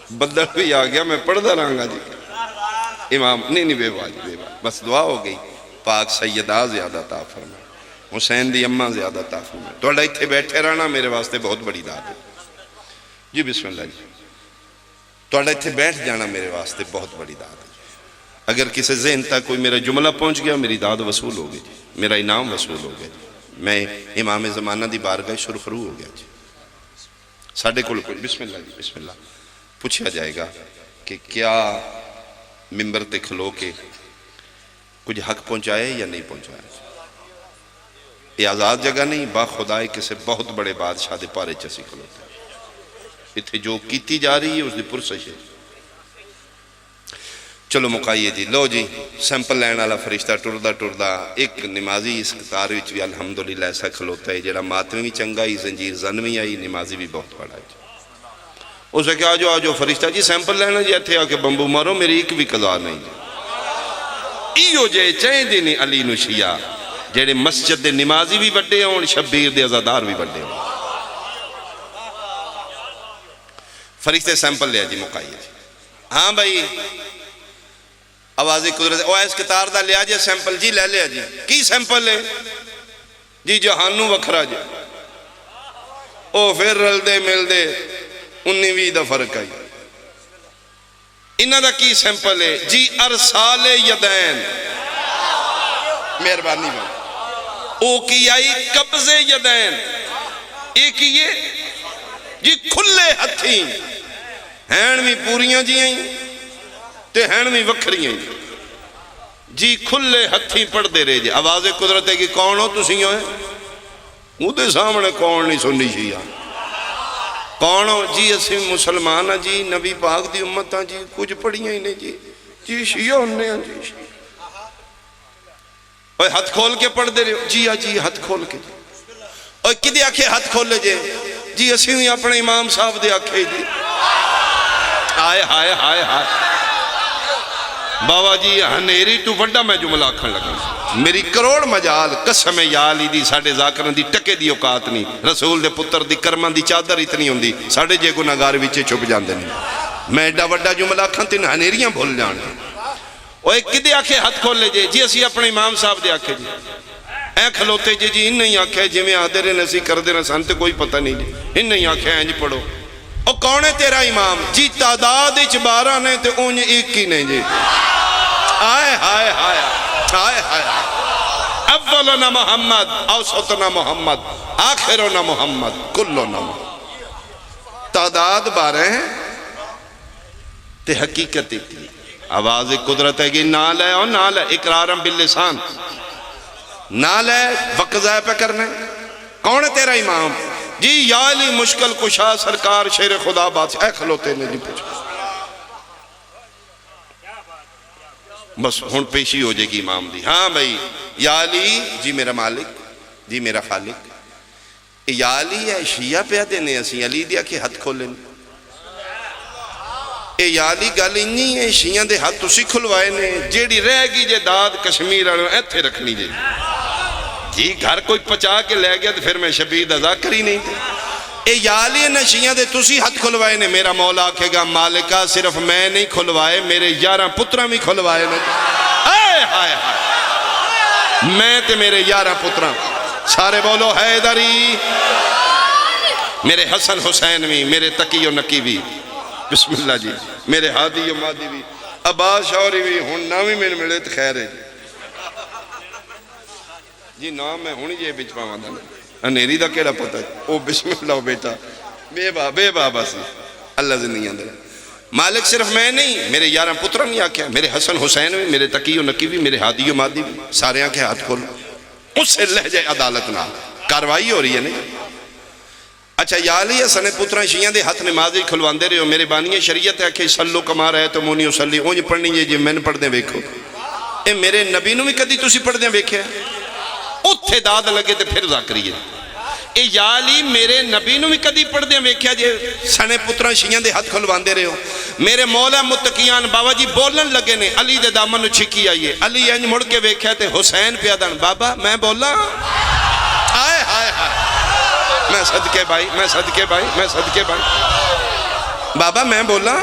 بدل بھی آ گیا، میں پڑھدا رہاں گا جی۔ امام، نہیں، نہیں، بے واج، بے واج۔ بس دعا ہو گئی۔ پاک سیدہ زیادہ عطا فرمائے۔ حسین دی اماں زیادہ عطا فرمائے۔ تہاڈا اتھے بیٹھے رہنا میرے واسطے بہت بڑی داد ہے۔ جی بسم اللہ جی۔ تہاڈا اتھے بیٹھ جانا میرے واسطے بہت بڑی داد ہے۔ اگر کسی ذہن تک کوئی میرا جملہ پہنچ گیا، میری داد وصول ہو گئی جی، میرا انعام وصول ہو گیا جی، میں امام زمانہ دی بارگاہ سرخرو ہو گیا جی۔ ساڈے کول کوئی، بسم اللہ جی، بسم اللہ، پوچھا جائے گا کہ کیا ممبر تے کھلو کے کچھ حق پہنچایا یا نہیں پہنچایا؟ یہ آزاد جگہ نہیں، با خدا ہے کسی بہت بڑے بادشاہ دے پارے چ اسی کھلوتے ہیں۔ اتھے جو کیتی جا رہی ہے، اس دی پرسش ہے۔ چلو مکائیے جی، لو جی، سیمپل لین والا فرشتہ ٹردا ٹردا ایک نمازی اس قطار وچ بھی الحمدللہ ایسا کھلوتا ہے، جڑا ماتمی بھی چنگا ہی، زنجیر زن بھی آئی، نمازی بھی بہت بڑا ہے۔ اس نے کہا، "آ جاؤ، آ جاؤ فرشتہ جی، سیمپل لینا جی، اتھے آ کے بمبو مارو، میری ایک بھی قضا نہیں جی۔" ایہو جے چاہیدے نے علی نو شیعہ، جڑے مسجد دے نمازی بھی وڈے ہون، شبیر دے عزادار بھی وڈے ہون۔ فرشتے سیمپل لیا جی، مکائیے جی۔ ہاں بھائی، آواز قدرت، او اس قطار دا لیا جی سیمپل جی، لے لیا جی۔ کی سیمپل ہے؟ جی جہانوں وکھرا جے۔ او پھر رلدے ملدے انی ویہہ دا فرق آئی۔ انہاں دا کی سیمپل ہے؟ جی ارسال یدین۔ مہربانی بھائی۔ او کی آئی؟ قبض یدین۔ اے کی ہے؟ جی کھلے ہتھیں۔ ہین وی پوریاں جیاں ہی تے ہین وی وکھریاں ہی۔ جی کھلے ہتھیں پڑھدے رہے جے۔ آواز قدرت ہے کہ کون ہو تسی ہوئے؟ اودے سامنے کون نہیں سنی شیعہ؟ کون ہو؟ جی اسی مسلمان ہاں جی، نبی پاک دی امت ہاں جی، کچھ پڑھیاں ہی نہیں جی۔ جی شیعہ ہونے ہاں جی۔ اوئے ہتھ کھول کے پڑھدے رہے ہو؟ جی ہاں جی، ہتھ کھول کے جی۔ اوئے کدے آکھے ہتھ کھولے جے؟ جی اسی وی اپنے امام صاحب دے آکھے جی۔ ہائے ہائے ہائے ہائے۔ بابا جی ہنیری تو وڈا میں جملہ آکھن لگا۔ میری کروڑ مجال، قسم یا علی دی، ساڈے ذاکراں دی ٹکے دی اوقات نہیں۔ رسول دے پتر دی کرماں دی چادر اتنی ہوندی، ساڈے جے گناہگار وچے چھپ جاندے نے۔ میں ایڈا وڈا جملہ آکھاں تے ہنیریاں بھل جان۔ اوئے کدے آکھے ہتھ کھولے جے؟ جی اسی اپنے امام صاحب دے آکھے جی۔ اے کھلوتے جے جی، انہاں ہی آکھیا جویں آدھے رہے نے اسی کردے رہے، سن تے کوئی پتہ نہیں جی۔ انہاں ہی آکھیا انج پڑھو۔ او کون ہے تیرا امام؟ جی تعداد اچ بارہ نے تے اونج ایک ہی نے جی۔ ہائے ہائے ہائے، ہائے ہائے۔ اولنا محمد، اوسطنا محمد، آخرنا محمد، کلنا محمد۔ تعداد بارہ ہیں تے حقیقت ایک ہی۔ آواز قدرت ہے کہ نہ لے، او نہ لے، اقرارم باللسان۔ نہ لے، وقت ضائع پہ کرنا ہے۔ کون ہے تیرا امام؟ جی یا علی مشکل کشا سرکار شیر خدا بادشاہ۔ اے کھلوتے نے جی پوچھو۔ بس ہن پیشی ہو جائے گی امام دی۔ ہاں بھائی، یا علی، جی میرا مالک، جی میرا خالق۔ اے یا علی ہے، شیعہ پیا دینے اسی، علی دے آکھے ہتھ کھولے نے۔ اے یا علی گل اینی ہے، شیعہ دے ہتھ تسی کھلوائے نے، جیڑی رہ گئی جے داد کشمیر والوں ایتھے رکھنی جے۔ جی گھر کوئی پچا کے لے گیا تے پھر میں شبیر دا ذاکر ہی نہیں تے۔ اے یا علی انہاں شیعہ دے تسی ہتھ کھلوائے نے، میرا مولا آکھے گا مالکا صرف میں نہیں کھلوائے، میرے یاراں پتراں بھی کھلوائے نے۔ ہائے ہائے ہائے۔ میں تے میرے یاراں پتراں۔ سارے بولو حیدری۔ میرے حسن حسین بھی، میرے تقی و نقی بھی۔ بسم اللہ جی۔ میرے ہادی و مادی بھی۔ عباس شوری بھی، ہن ناوی میں ملے تے خیر ہے جی۔ جی نام میں ہن یہ بچ پاواں دا نا۔ انیری دا کیڑا پتہ ہے؟ او بسم اللہ بیٹا۔ بے با، بے با بس۔ اللہ زندگیاں دے۔ مالک صرف میں نہیں، میرے یاراں پتراں بھی آکھیا، میرے حسن حسین بھی، میرے تقی و نقی بھی، میرے ہادی و مادی بھی، سارے آکھیا ہتھ کھولو۔ اس لہجہ عدالت نال کاروائی ہو رہی ہے نہیں۔ اچھا، یا علی حسن پتراں شیعاں دے ہتھ نماز وچ کھلواندے رہے ہو، میرے بانی شریعت ہے کہ صلو کما رأیتمونی اصلی، اونج پڑھنی ہے جی میں پڑھدے ویکھو۔ اے میرے نبی نو بھی کدی تسی پڑھدے ویکھیا؟ اتھے داد لگے تے پھر ذاکری ہے۔ اے یا علی میرے نبی نو بھی کدی پڑھدے ویکھیا جے؟ سنے پتراں شیعاں دے ہتھ کھلواندے رہے ہو۔ میرے مولا متقیان بابا جی بولن لگے نے، علی دے دامن نو چھکی آئی ہے۔ علی انج مڑ کے ویکھیا تے حسین پیا دن، بابا میں بولاں؟ ہائے ہائے ہائے۔ میں صدقے بھائی، میں صدقے بھائی، میں صدقے بھائی۔ بابا میں بولاں؟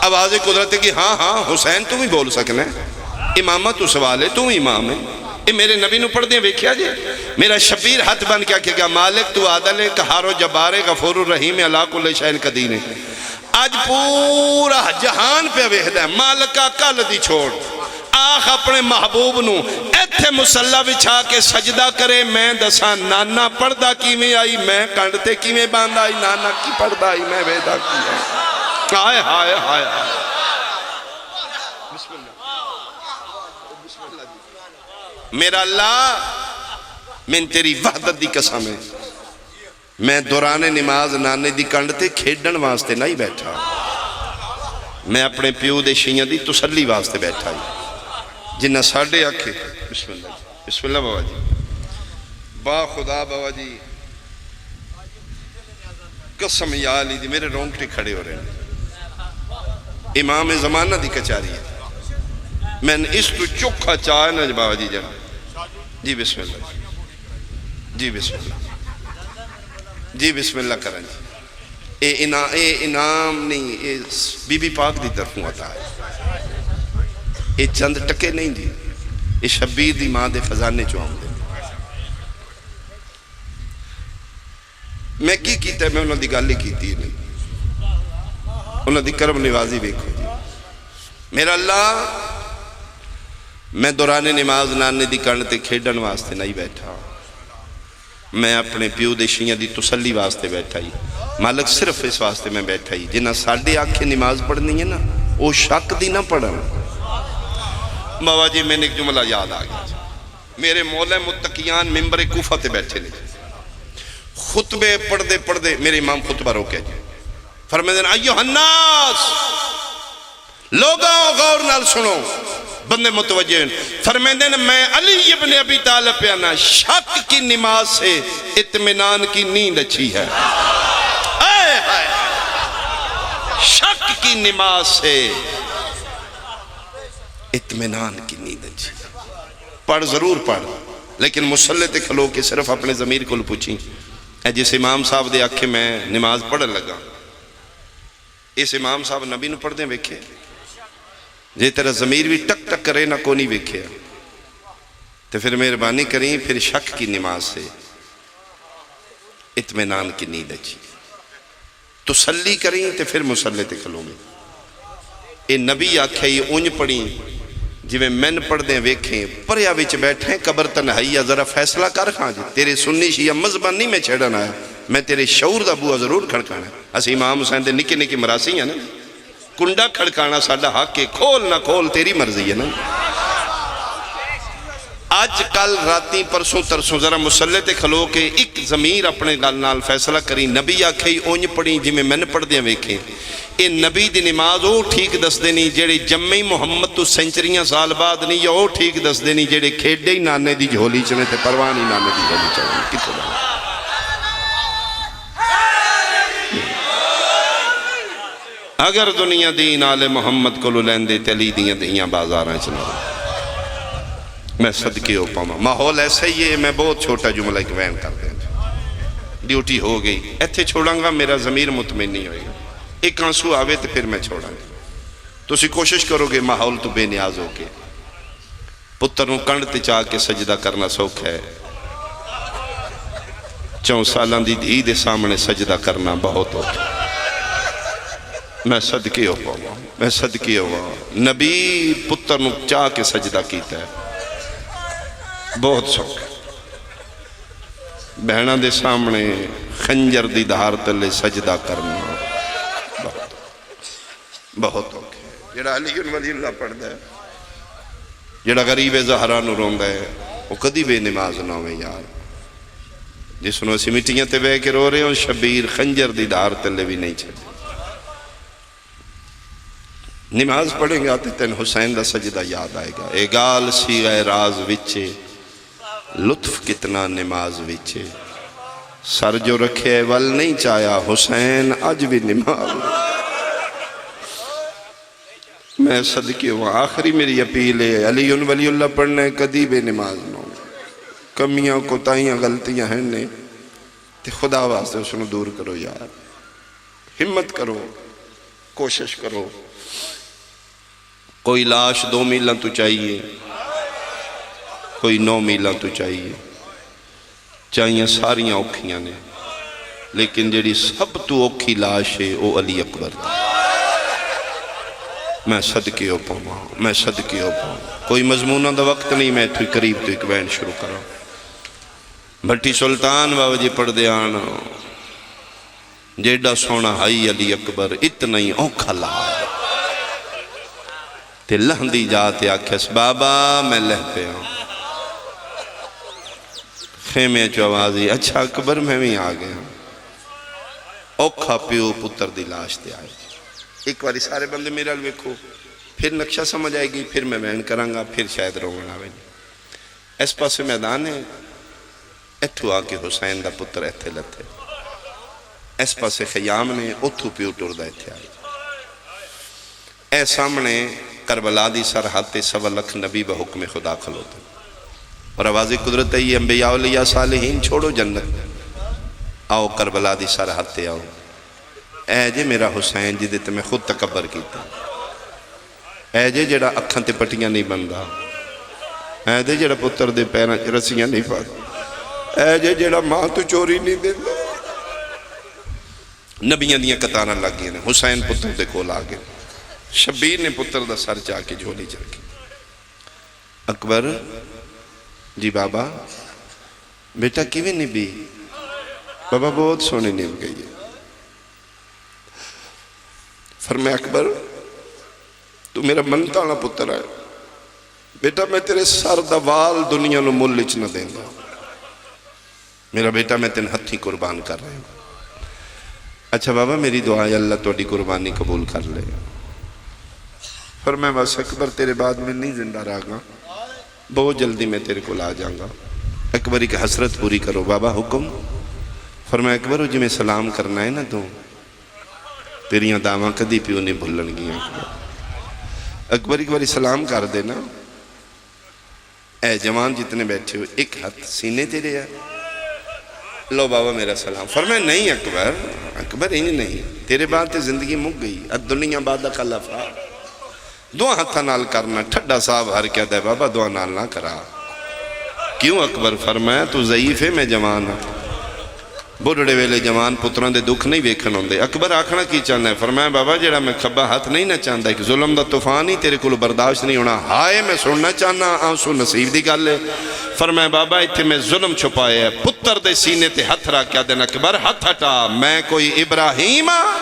آواز قدرت کی، ہاں ہاں حسین تو بھی بول سکنا ہے۔ امامت تو سوال ہے، تو بھی امام ہے۔ اے میرے نبی نو پڑھدے ویکھیا جے؟ میرا شبیر ہتھ بن کے آکھے گا، مالک تو عادل ہے، قہار و جبار ہے، غفور الرحیم ہے، علی کل شیء قدیر ہے۔ اج پورا جہان پہ ویکھدا ہے، مالکا کل دی چھوڑ، آخ اپنے محبوب نو ایتھے مصلا وچھا کے سجدہ کرے، میں دساں نانا پڑھدا کیویں آئی، میں کنڈ تے کیویں باندا آئی، نانا کی پڑھدا آئی، میں ویدا کی آئی۔ ہائے ہائے ہائے ہائے۔ بسم اللہ۔ میرا اللہ، میں تیری وحدت دی قسم ہے، میں دوران نماز نانے دی کنڈ تے کھیڈن واسطے نہیں بیٹھا، میں اپنے پیو دے شیعاں دی تسلی واسطے بیٹھا ہی۔ جنہاں ساڈے آکھے، بسم اللہ جی، بسم اللہ بابا جی، با خدا بابا جی، قسم یا علی دی میرے رونگٹے کھڑے ہو رہے ہیں۔ امام زمانہ دی کچاری ہے۔ میں اس تو چوکھا چاہ نہ بابا جی جان۔ جی بسم اللہ۔ جی بسم اللہ۔ جی بسم اللہ کرن جی۔ اے انا-، اے انعام نہیں، اے بی بی پاک دی طرفوں عطا ہے۔ اے چند ٹکے نہیں جی۔ اے شبیر دی ماں دے خزانے چوں آؤندے۔ میں کی کیتا ہے؟ میں انہاں دی گل ہی کیتی نہیں۔ انہاں دی کرم نوازی ویکھو جی۔ میرا اللہ، میں دوران نماز نانے دی کنڈ تے کھیڈن واسطے نہیں بیٹھا، میں اپنے پیو دے شیعاں دی تسلی واسطے بیٹھا ہی۔ مالک، صرف اس واسطے میں بیٹھا ہی، جنہاں ساڈے آکھے نماز پڑھنی ہے نا، او شک دی نہ پڑھن۔ بابا جی، میں ایک جملہ یاد آ گیا جی۔ میرے مولا متقیان ممبر کوفہ تے بیٹھے نے۔ خطبے پڑھدے پڑھدے میرے امام خطبہ روکیا جی۔ فرمیندے نے، ایھا الناس، لوگاں غور نال سنو، بندے متوجہ ہیں۔ فرمیندے نے، میں علی ابن ابی طالب پیا نا، شک کی نماز سے اطمینان کی نیند اچھی ہے۔ ہائے ہائے۔ شک کی نماز سے اطمینان کی نیند اچھی ہے۔ پڑھ ضرور پڑھ، لیکن مصلے تے کھلو کے صرف اپنے ضمیر کول پوچھی، اے جس امام صاحب دے آکھے میں نماز پڑھن لگا، اس امام صاحب نبی نو پڑھدے ویکھے؟ جے تیرا ضمیر بھی ٹک ٹک کرے نہ، کونی ویکھے، تے پھر مہربانی کریں، پھر شک کی نماز سے اطمینان کی نیند اچھی۔ تسلی کریں تے پھر مصلے تے کھلویں۔ اے نبی آکھیا، یہ اونج پڑھیں جویں میں پڑھدے ویکھیں۔ پریا وچ بیٹھے، قبر تنہائی آ، ذرا فیصلہ کر کھاں جے۔ تیرے سنی شیعہ مذہباں نہیں میں چھیڑن آیا، میں تیرے شعور دا بوا ضرور کھڑکانا ہے۔ اسی امام حسین دے نکے نکے مراسی ہیں نا، کنڈا کھڑکانا ساڈا حق ہے، کھول نہ کھول تیری مرضی ہے نا۔ اج کل راتیں پرسوں ترسوں ذرا مصلے تے کھلو کے اک ضمیر اپنے گل نال فیصلہ کریں۔ نبی آکھے ہی اونج پڑھیں جویں میں پڑھدیاں ویکھیں۔ اے نبی دی نماز او ٹھیک دسدے نی جیڑھے جمے ہی محمد تو سینچریاں سال بعد نی، یا او ٹھیک دسدے نی جیڑھے کھیڈے ہی نانے دی جھولی چ نے تے پرواہ نی نانے دی جھولی چ نے۔ کتھوں دا؟ اگر دنیا دین آل محمد کولوں لیندے تے علی دیاں دھیاں بازاراں چ نہ ہوندیاں۔ میں صدقے ہو پاواں، ماحول ایسا ہی ہے، میں بہت چھوٹا جملہ ایک وین کر دیں۔ ڈیوٹی ہو گئی، ایتھے چھوڑاں گا، میرا ضمیر مطمئن نہیں ہوئے گا۔ ایک آنسو آوے تے پھر میں چھوڑاں گا۔ تسی کوشش کرو گے ماحول تو بے نیاز ہو کے پتر نوں کنڈ تے چا کے سجدہ کرنا سوکھا ہے، چوں سالاں دی دھی دے سامنے سجدہ کرنا بہت اوکھا ہے۔ میں صدقے ہو پاواں، میں صدقے ہوواں۔ نبی پتر نوں چا کے سجدہ کیتا ہے، بہت سوکھا ہے۔ بہناں دے سامنے خنجر دی دھار تلے سجدہ کرنا بہت بہت اوکھے۔ جڑا علی ولی اللہ پڑھدا ہے، جڑا غریب زہرا نو روندا ہے، وہ کدی بے نماز نہ ہوئے یار۔ جس نو اسی مٹیاں تے بہ کے رو رہے ہوں، شبیر خنجر دی دھار تلے بھی نہیں چھڈے۔ نماز پڑھیں گا تے تین حسین دا سجدہ یاد آئے گا۔ اے گال صیغہ راز وچ لطف کتنا نماز وچ۔ سر جو رکھے ول نہیں چایا، حسین اج بھی نماز۔ میں صدقے ہواں، آخری میری اپیل ہے، علی ولی اللہ پڑھنا ہے، کدی بے نماز نہ ہو۔ کمیاں، کوتاہیاں، غلطیاں ہیں نے، تے خدا واسطے اس نو دور کرو یار۔ ہمت کرو، کوشش کرو۔ کوئی لاش دو میلاں تو چاہیے، کوئی نو میلاں تو چاہیے، چاہیاں ساریاں اوکھیاں نے، لیکن جڑی سب تو اوکھی لاش ہے، او علی اکبر دی۔ میں صدقے ہو پاواں، میں صدقے ہو پاواں۔ کوئی مضموناں دا وقت نہیں، میں اتھوں قریب تو ایک وین شروع کراں۔ بھٹی سلطان بابا جی پڑھدے آن، جیڈا سوہنا ہائی علی اکبر، اتنا ہی اوکھا لا۔ تے لہندی جا تے آکھیس، بابا میں لہ پیا۔ خیمے چ آواز ہی، اچھا اکبر میں بھی آ گیا۔ اوکھا پیو پتر دی لاش تے آئے۔ ایک واری سارے بندے میرے ال ویکھو، پھر نقشہ سمجھ آئے گی، پھر میں وین کراں گا، پھر شاید روون آوے۔ اس پاسے میدان ہے، اتھو آ کے حسین دا پتر ایتھے لتھے۔ اس پاسے خیام نے، اتھو پیو ٹردا ایتھے آیا۔ اے سامنے کربلا دی سرحد تے سوا لکھ نبی بحکم خدا کھلوتے۔ اور آواز قدرت ہے، یہ انبیاء، اولیاء، صالحین چھوڑو جنت، آؤ کربلا دی سرحد تے آؤ۔ اے جے میرا حسین جدے تے میں خود تکبر کیتا۔ اے جے جڑا اکھاں تے پٹیاں نہیں بندا۔ اے جے جڑا پتر دے پیراں چ رسیاں نہیں پاندا۔ اے جے جڑا ماں تو چوری نہیں دیندا۔ نبیاں دیاں قطاراں لگ گئیاں نے، حسین پتر دے کول آ گئے۔ شبیر نے پتر دا سر چا کے جھولی چ رکھی۔ اکبر، جی بابا، بیٹا کیویں نبھی؟ بابا بہت سوہنی نبھ گئی ہے۔ فرمایا، اکبر، تو میرا منت آلا پتر ہے۔ بیٹا، میں تیرے سر دا وال دنیا نو مل اچ نہ دیندا۔ میرا بیٹا، میں تین ہتھی قربان کر رہا ہوں۔ اچھا بابا، میری دعا ہے، اللہ تہاڈی قربانی قبول کر لے۔ فرمایا، بس اکبر، تیرے بعد میں نہیں زندہ رہاں گا، بہت جلدی میں تیرے کول آ جاؤں گا۔ اکبر، ایک حسرت پوری کرو بابا، حکم۔ فرمایا، اکبر، وہ جی میں سلام کرنا ہے نا تو، تیریاں دعواں کدی پیو نہیں بھلن گیاں۔ اکبر، ایک باری سلام کر دینا۔ اے جوان جتنے بیٹھے ہو، ایک ہاتھ سینے تے رہیا۔ لو بابا میرا سلام۔ فرمایا، نہیں اکبر، اکبر انج نہیں۔ تیرے بعد تے زندگی مک گئی، الدنیا بعد خلفا۔ دعا ہتھاں نال کرنا، ٹھڈا صاحب ہر کیا دے بابا دعا نال نہ کرا۔ کیوں اکبر؟ فرمایا، تو ضعیف ہے، میں جوان ہاں۔ بڈھڑے ویلے جوان پتراں دے دکھ نہیں ویکھن ہوندے۔ اکبر آکھنا کی چاہنا ہے؟ فرمایا، بابا جیڑا میں کھبا ہتھ نہیں نہ چاہندا، ایک ظلم دا طوفان ہی تیرے کولوں برداشت نہیں ہونا۔ ہائے میں سننا چاہنا، آنسو نصیب دی گل ہے۔ فرمایا، بابا اتھے میں ظلم چھپایا ہے۔ پتر دے سینے تے ہتھ رکھ کے آدھن، اکبر ہتھ ہٹا، میں کوئی ابراہیم ہاں؟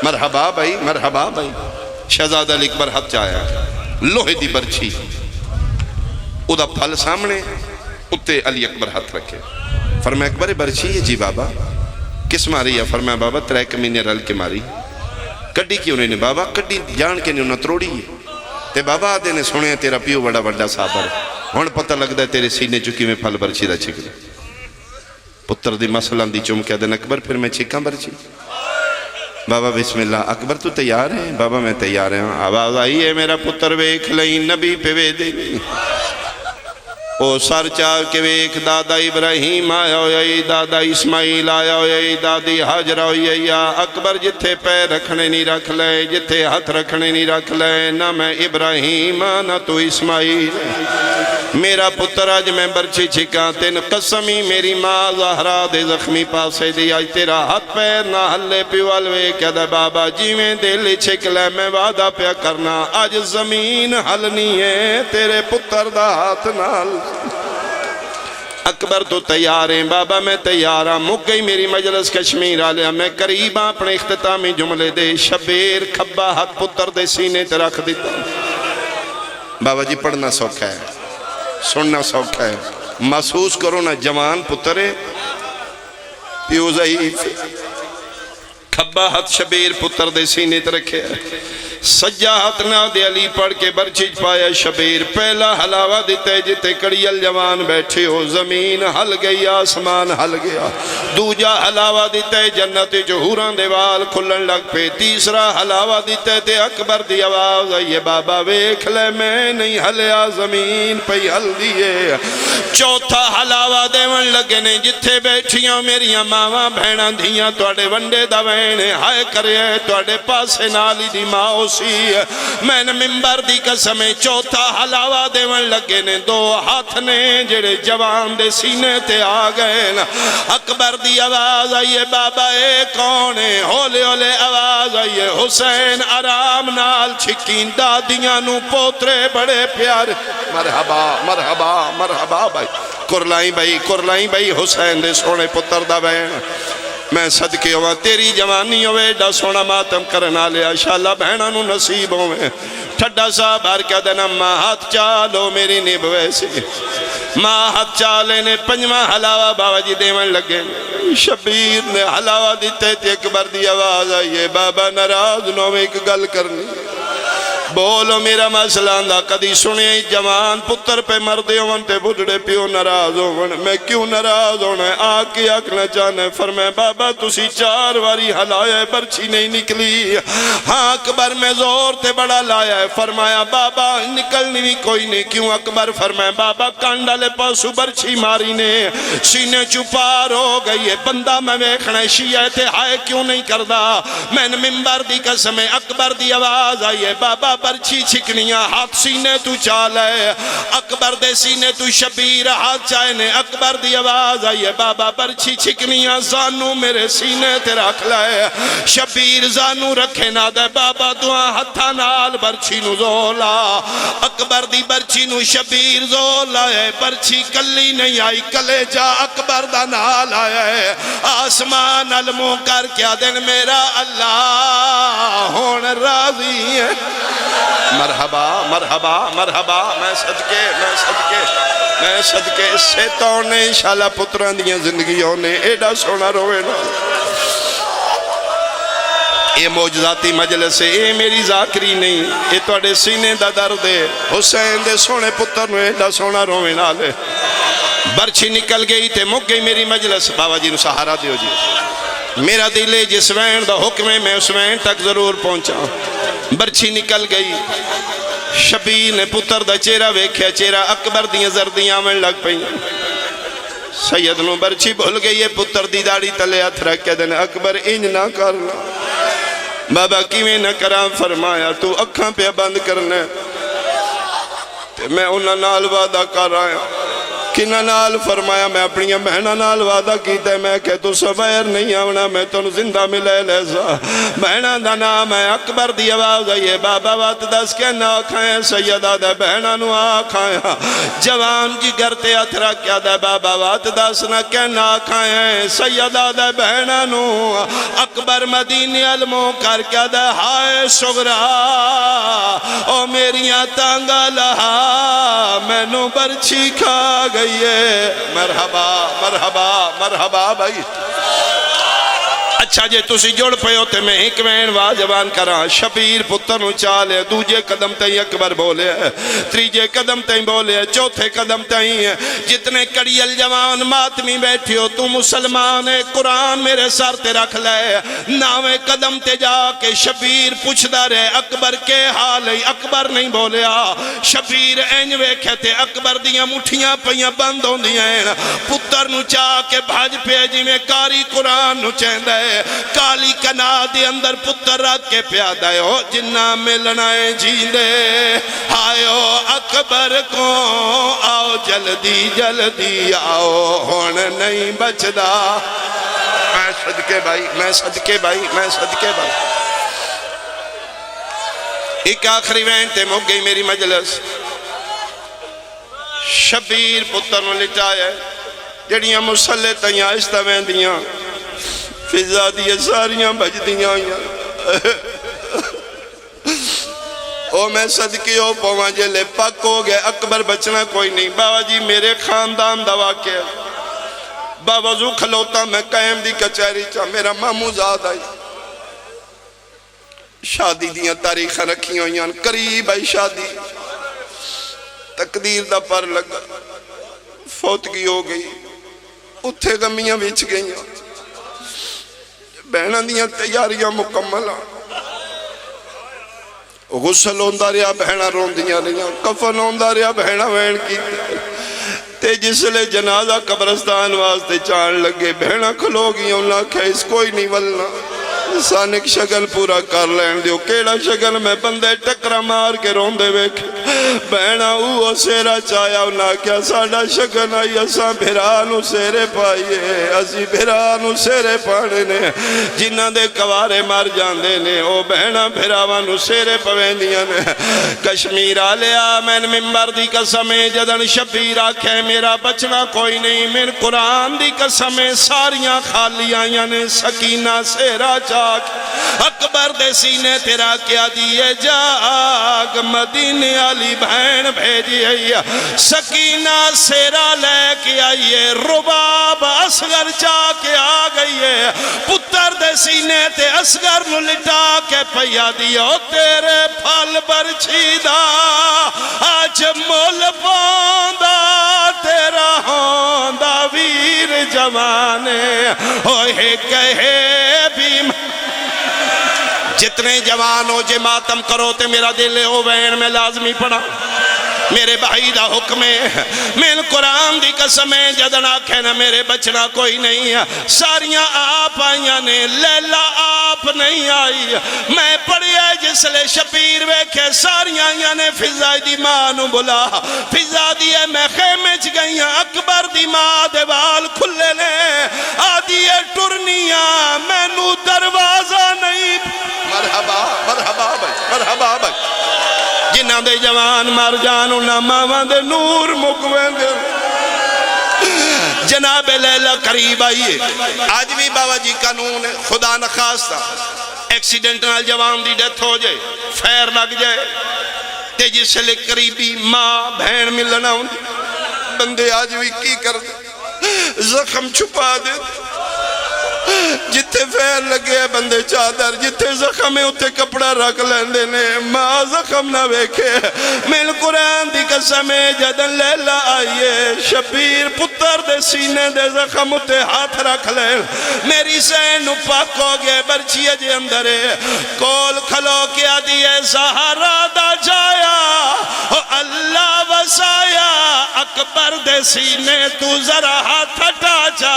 مرحبا بھائی، مرحبا بھائی۔ شہزادہ علی اکبر ہتھ چایا، لوہے دی برچھی، او دا پھل سامنے، اتے علی اکبر ہتھ رکھے۔ فرمایا، اکبر، یہ برچھی ہے؟ جی بابا۔ کس ماری ہے؟ فرمایا، بابا، ترے کمینے رل کے ماری۔ کڈی کیوں نہیں نے بابا؟ کڈی جان کے نہیں، انہاں تروڑی ہے۔ تے بابا آدھے نے، سنیا تیرا پیو بڑا وڈا صابر، ہن پتہ لگدا ہے تیرے سینے چوں کیویں پھل برچھی دا چھکدا۔ پتر دی مسل آندی، چم کے آدھن، اکبر، پھر میں چھکاں برچھی؟ بابا، بسم اللہ۔ اکبر، تو تیار ہے؟ بابا، میں تیار ہاں۔ آواز آئی ہے، میرا پتر ویکھ لئی، نبی پہ وے دے۔ او سر چا کے ویکھ، دادا ابراہیم آیا ہویا ای، دادا اسماعیل آیا ہویا ای، دادی ہاجرہ ہوئی ہے۔ یا اکبر، جتھے پیر رکھنے نہیں رکھ لے، جتھے ہتھ رکھنے نہیں رکھ لے، نہ میں ابراہیم ہاں، نہ تو اسماعیل۔ میرا پتر، اج میں برچھی چھکاں، تین قسم ہی میری ماں زہرا دے زخمی پاسے دی، اج تیرا ہتھ پیر نہ ہلے۔ پیو ول ویکھ کے آدھے، بابا جیویں دل ہی چھک لے، میں وعدہ پیا کرنا، اج زمین ہلنی ہے تیرے پتر دا ہتھ نال۔ اکبر، تو تیار ہیں؟ بابا میں تیار ہاں۔ مک گئی میری مجلس کشمیر آلیا، میں قریب ہاں اپنے اختتامی جملے دے۔ شبیر کھبا ہتھ پتر دے سینے تے رکھ دیتا۔ بابا جی، پڑھنا سوکھا ہے، سننا سوکھا ہے۔ محسوس کرو نا، جوان پتر ہے، پیو ضعیف۔ کھبا ہتھ شبیر پتر دے سینے تے رکھیا، سجا ہتھ نادے علی پڑھ کے برچھی چ پایا۔ شبیر، پہلا ہلاوا دتا ہے جتے کڑیل جوان بیٹھے ہو، زمین ہل گئی، آسمان ہل گیا۔ دوجا ہلاوا دتا ہے، جنت وچ حوراں دے وال کھلن لگ پے۔ تیسرا ہلاوا دتا ہے تے اکبر دی آواز آئی ہے، بابا ویکھ لے، میں نہیں ہلیا، زمین پئی ہلدی ہے۔ چوتھا ہلاوا دیون لگے نے، جتھے بیٹھیاں میریاں ماواں، بہناں، دھیاں، تہاڈے ونڈے دا وین ہے، ہائے کرے تہاڈے پاسے نال ہی دی ماں ہوسی۔ میں نے ممبر دی قسم ہے، چوتھا ہلاوا دیون لگے نے، دو ہتھ نے جڑے جوان دے سینے تے آ گئے نا۔ اکبر دی آواز آئی ہے، بابا اے کون ہے؟ ہولے ہولے آواز آئی ہے، حسین۔ آرام نال چھکیں، دادیاں نو پوترے بڑے پیارے۔ مرحبا، مرحبا، مرحبا بھائی۔ کرلائیں بھائی، کرلائیں بھائی، حسین دے سوہنے پتر دا وین۔ میں صدقے ہوواں، تیری جوانی ہووے، ایڈا سوہنا ماتم کرن آلیا، شالا بہناں نو نصیب ہووے۔ ٹھڈا صاحب ہر کیا دینا، ماں ہتھ چا لو، میری نبھ ویسی۔ ماں ہتھ چا لینے، پنجواں ہلاوا بابا جی دیون لگے۔ شبیر نے ہلاوا دیتے تے اکبر دی آواز آئی ہے، بابا ناراض نہ ہوویں، ایک گل کرنی۔ بولو، میرا مسئلہ آندا، کدی سنیا ہی جوان پتر پہ مردے ہون تے بڈھڑے پیو ناراض ہون؟ میں کیوں ناراض ہونا ہے؟ آ کے آکھنا چاہنا ہے؟ فرمایا، بابا تسی چار واری ہلایا ہے، برچھی نہیں نکلی۔ ہاں اکبر، میں زور تے بڑا لایا ہے۔ فرمایا، بابا نکلنی بھی کوئی نہیں۔ کیوں اکبر؟ فرمایا، بابا کنڈ والے پاسوں برچھی ماری نے، سینے چوں پار ہو گئی ہے۔ بندہ میں ویکھنا ہے، شیعہ تے ہائے کیوں نہیں کردا؟ میں نے ممبر دی قسم ہے، اکبر دی آواز آئی ہے، بابا برچھی چھکنیاں، ہاتھ سینے تو چا لے۔ اکبر دے سینے تو شبیر ہاتھ چائے نے، اکبر دی آواز آئی ہے، بابا برچھی چھکنیاں، زانو میرے سینے تے رکھ لے۔ شبیر زانو رکھے نہ دے، بابا دعا ہتھاں نال برچھی نو زور لا۔ اکبر دی برچھی نو شبیر زور لائے، برچھی کلی نہیں آئی، کلیجہ اکبر دا نال آیا ہے۔ آسمان ال منہ کر کے آدن، میرا اللہ ہن راضی ہے۔ مرحبا، مرحبا، مرحبا، میں صدقے، میں صدقے، میں صدقے، سیتا ہونے انشاءاللہ پتراں دیاں زندگی ہونے، ایڈا سونا روے نا۔ اے معجزاتی مجلس ہے، اے میری ذاکری نہیں، اے تہاڈے سینے دا درد ہے۔ حسین دے سونے پتر نو ایڈا سونا روے نال۔ برچھی نکل گئی تے مک گئی میری مجلس۔ بابا جی نو سہارا دیو جی۔ میرا دل ہے جس وین دا حکم ہے میں اس وین تک ضرور پہنچاں۔ برچھی نکل گئی۔ شبیر نے پتر دا چہرہ ویکھیا، چہرہ اکبر دیاں زردیاں آون لگ پئیاں۔ سید نو برچھی بھل گئی ہے، پتر دی داڑھی تلے ہتھ رکھ کے دن، اکبر انج نہ کرنا۔ بابا کیویں نہ کراں؟ فرمایا تو اکھاں پیا بند کرنا ہے۔ تے میں انہاں نال وعدہ کر آیا۔ کنہاں نال؟ فرمایا میں اپنیاں بہناں نال وعدہ کیتا ہے، میں کہ تساں باہر نہیں آونا، میں تانوں زندہ ملے لے سا۔ بہناں دا نام ہے۔ اکبر دی آواز آئی ہے، بابا وت دس کہنا آکھاں؟ سید آدھا بہناں نو آکھاں۔ جوان جگر تے ہتھ رکھ کے آدھا، بابا وت دس نہ کہنا آکھاں؟ سید آدھا بہناں نو۔ اکبر مدینے ال منہ کر کے آدھا، ہائے صغرا، او میریاں ٹانگاں لہا، مینوں برچھی کھا گئی ہے۔ مرحبا، مرحبا، مرحبا بھائی۔ اچھا جے تسی جڑ پئے ہو تے میں ہک وین واہ زبان کراں۔ شبیر پتر نو چا لے، دوجے قدم تئیں اکبر بولے، تریجے قدم تئیں بولے، چوتھے قدم تئیں۔ جتنے کڑیل جوان ماتمی بیٹھے ہو، تو مسلمان ہے، قرآن میرے سر تے رکھ لے۔ ناویں قدم تے جا کے شبیر پچھدا رہے، اکبر کے حال ہے؟ اکبر نہیں بولیا۔ شبیر انج ویکھے تے اکبر دیاں مٹھیاں پئیاں بند ہوندیاں ہن۔ پتر نو چا کے بھج پیا جویں قاری قرآن نو چیندا ہے۔ کالی کناں دے اندر پتر رکھ کے پیا آدھا ہے، او جنہاں ملنا ہے جیندے آیو اکبر کو، آؤ جلدی جلدی آؤ، ہن نہیں بچدا۔ میں صدقے بھائی، میں صدقے بھائی، میں صدقے بھائی۔ ایک آخری وین تے مک گئی میری مجلس۔ شبیر پتر نو لٹایا ہے۔ جڑیاں مصلے تئیں آہستہ ویندیاں، فضہ دیاں ساریاں بھجدیاں ہوئیاں۔ او میں صدقے او پواں، جیلے پک ہو گئے، اکبر بچنا کوئی نہیں۔ بابا جی، میرے خاندان دا واقعہ ہے۔ باوضو کھلوتا میں قائم دی کچہری چا، میرا ماموں زاد آئی۔ شادی دیاں تاریخاں رکھیاں ہوئیاں ہن، قریب آئی شادی، تقدیر دا پر لگا، فوتگی ہو گئی، اتھے غمیاں وچ گئیاں۔ بہناں دیاں تیاریاں مکمل ہن۔ غسل ہوندا رہیا، بہناں روندیاں رہیاں، کفن ہوندا رہیا، بہناں وین کیتے۔ تے جس لے جنازہ قبرستان واسطے چان لگے، بہناں کھلو گئیاں، انہاں آکھیا، اس کوئی نہیں ولنا، سانک شگن پورا کر لین دیو۔ کیڑا شگن؟ میں بندے ٹکرا مار کے روندے ویکھے۔ بہناں اوہو سہرا چایا، انہاں آکھیا، ساڈا شگن آئی، اساں بھرا نو سہرے پائیے، اسی بھرا نو سہرے پانے نے۔ جنہاں دے کوارے مر جاندے نے، او بہناں بھراواں نو سہرے پویندیاں نے۔ کشمیر آلیا، مین ممبر دی قسم ہے، جدن شبیر آکھے میرا بچنا کوئی نہیں، مین قرآن دی قسم ہے، ساریاں خالی آئیاں نے۔ سکینہ سہرا چا کے اکبر دے سینے تے رکھ کے آدھی ہے، جاگ مدینے آلی بہن بھیجی ہے۔ سکینہ سہرا لے کے آئی ہے، رباب اصغر چا کے آ گئی ہے۔ پتر دے سینے تے اصغر نو لٹا کے پئی آدھی، او تیرے پھل برچھی دا اج مل پوندا، تیرا ہوندا ویر جوانے، او ہک ہے بیم۔ جتنے جوان ہو جے ماتم کرو تے میرا دل ہے او وین میں لازمی پڑھاں۔ میرے بھائی دا حکم ہے، مین قرآن دی قسم ہے، جدن آکھے نا میرے بچنا کوئی نہیں ہے، ساریاں آپ آئیاں نے، لیلا آپ نہیں آئی۔ میں پڑھیا جس لے شبیر ویکھے ساریاں آئیاں نے، فضہ دی ماں نو بلا۔ فضہ دی ہے، میں خیمے چ گئی ہاں، اکبر دی ماں دے وال کھلے نے، آدھی ہے ٹرنی آں، مینوں دروازہ نہیں۔ مرحبا، مرحبا بھائی، مرحبا بھائی۔ جنہاں دے جوان مر جان، انہاں ماواں دے نور مک ویندے۔ جناب لیلا قریب آئی ہے۔ اج وی بابا جی قانون ہے، خدا نخواستہ ایکسیڈنٹ نال جوان دی ڈیتھ ہو جائے، فائر لگ جائے، تے جس لے قریبی ماں بہن ملن آؤں، بندے اج وی کی کردے؟ زخم چھپا دے۔ جتھے فائر لگے بندے چادر، جتھے زخم ہے اتھے کپڑا رکھ لیندے نے۔ ماں زخم نہ ویکھے۔ مین قرآن دی قسم ہے، جدن لیلا آئی ہے، شبیر پتر دے سینے دے زخم اتے ہاتھ رکھ لین۔ میری سین نو پک ہو گئے، برچھی اجے اندر ہے۔ کول کھلو کے آدھی ہے، زہرا دا جایا، او اللہ وسایا، اکبر دے سینے تو ذرا ہتھ ہٹا چا،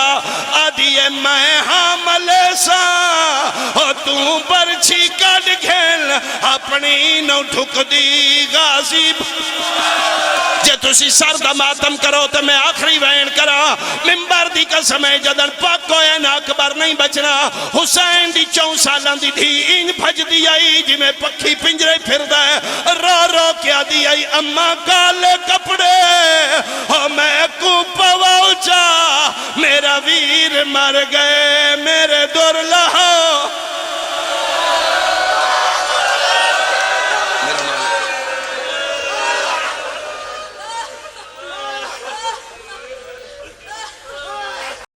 آدھی اے میں ہاں ملے ساں، او توں برچھی کڈ گھن اپنی نو ٹھکدی غازی۔ جے تسی سر دا ماتم کرو تے میں آخری وین کراں، ممبر دی قسم ہے جدن پک ہوئے نا اکبر نہیں بچنا۔ حسین دی چوں سالاں دی دھی انج بھجدی آئی جویں پکھی پنجرے پھردا ہے، رو رو کے آدھی آئی، اماں کالے کپڑے، او میں کو پواؤ چا، میرا ویر مر گئے، میرے در لہا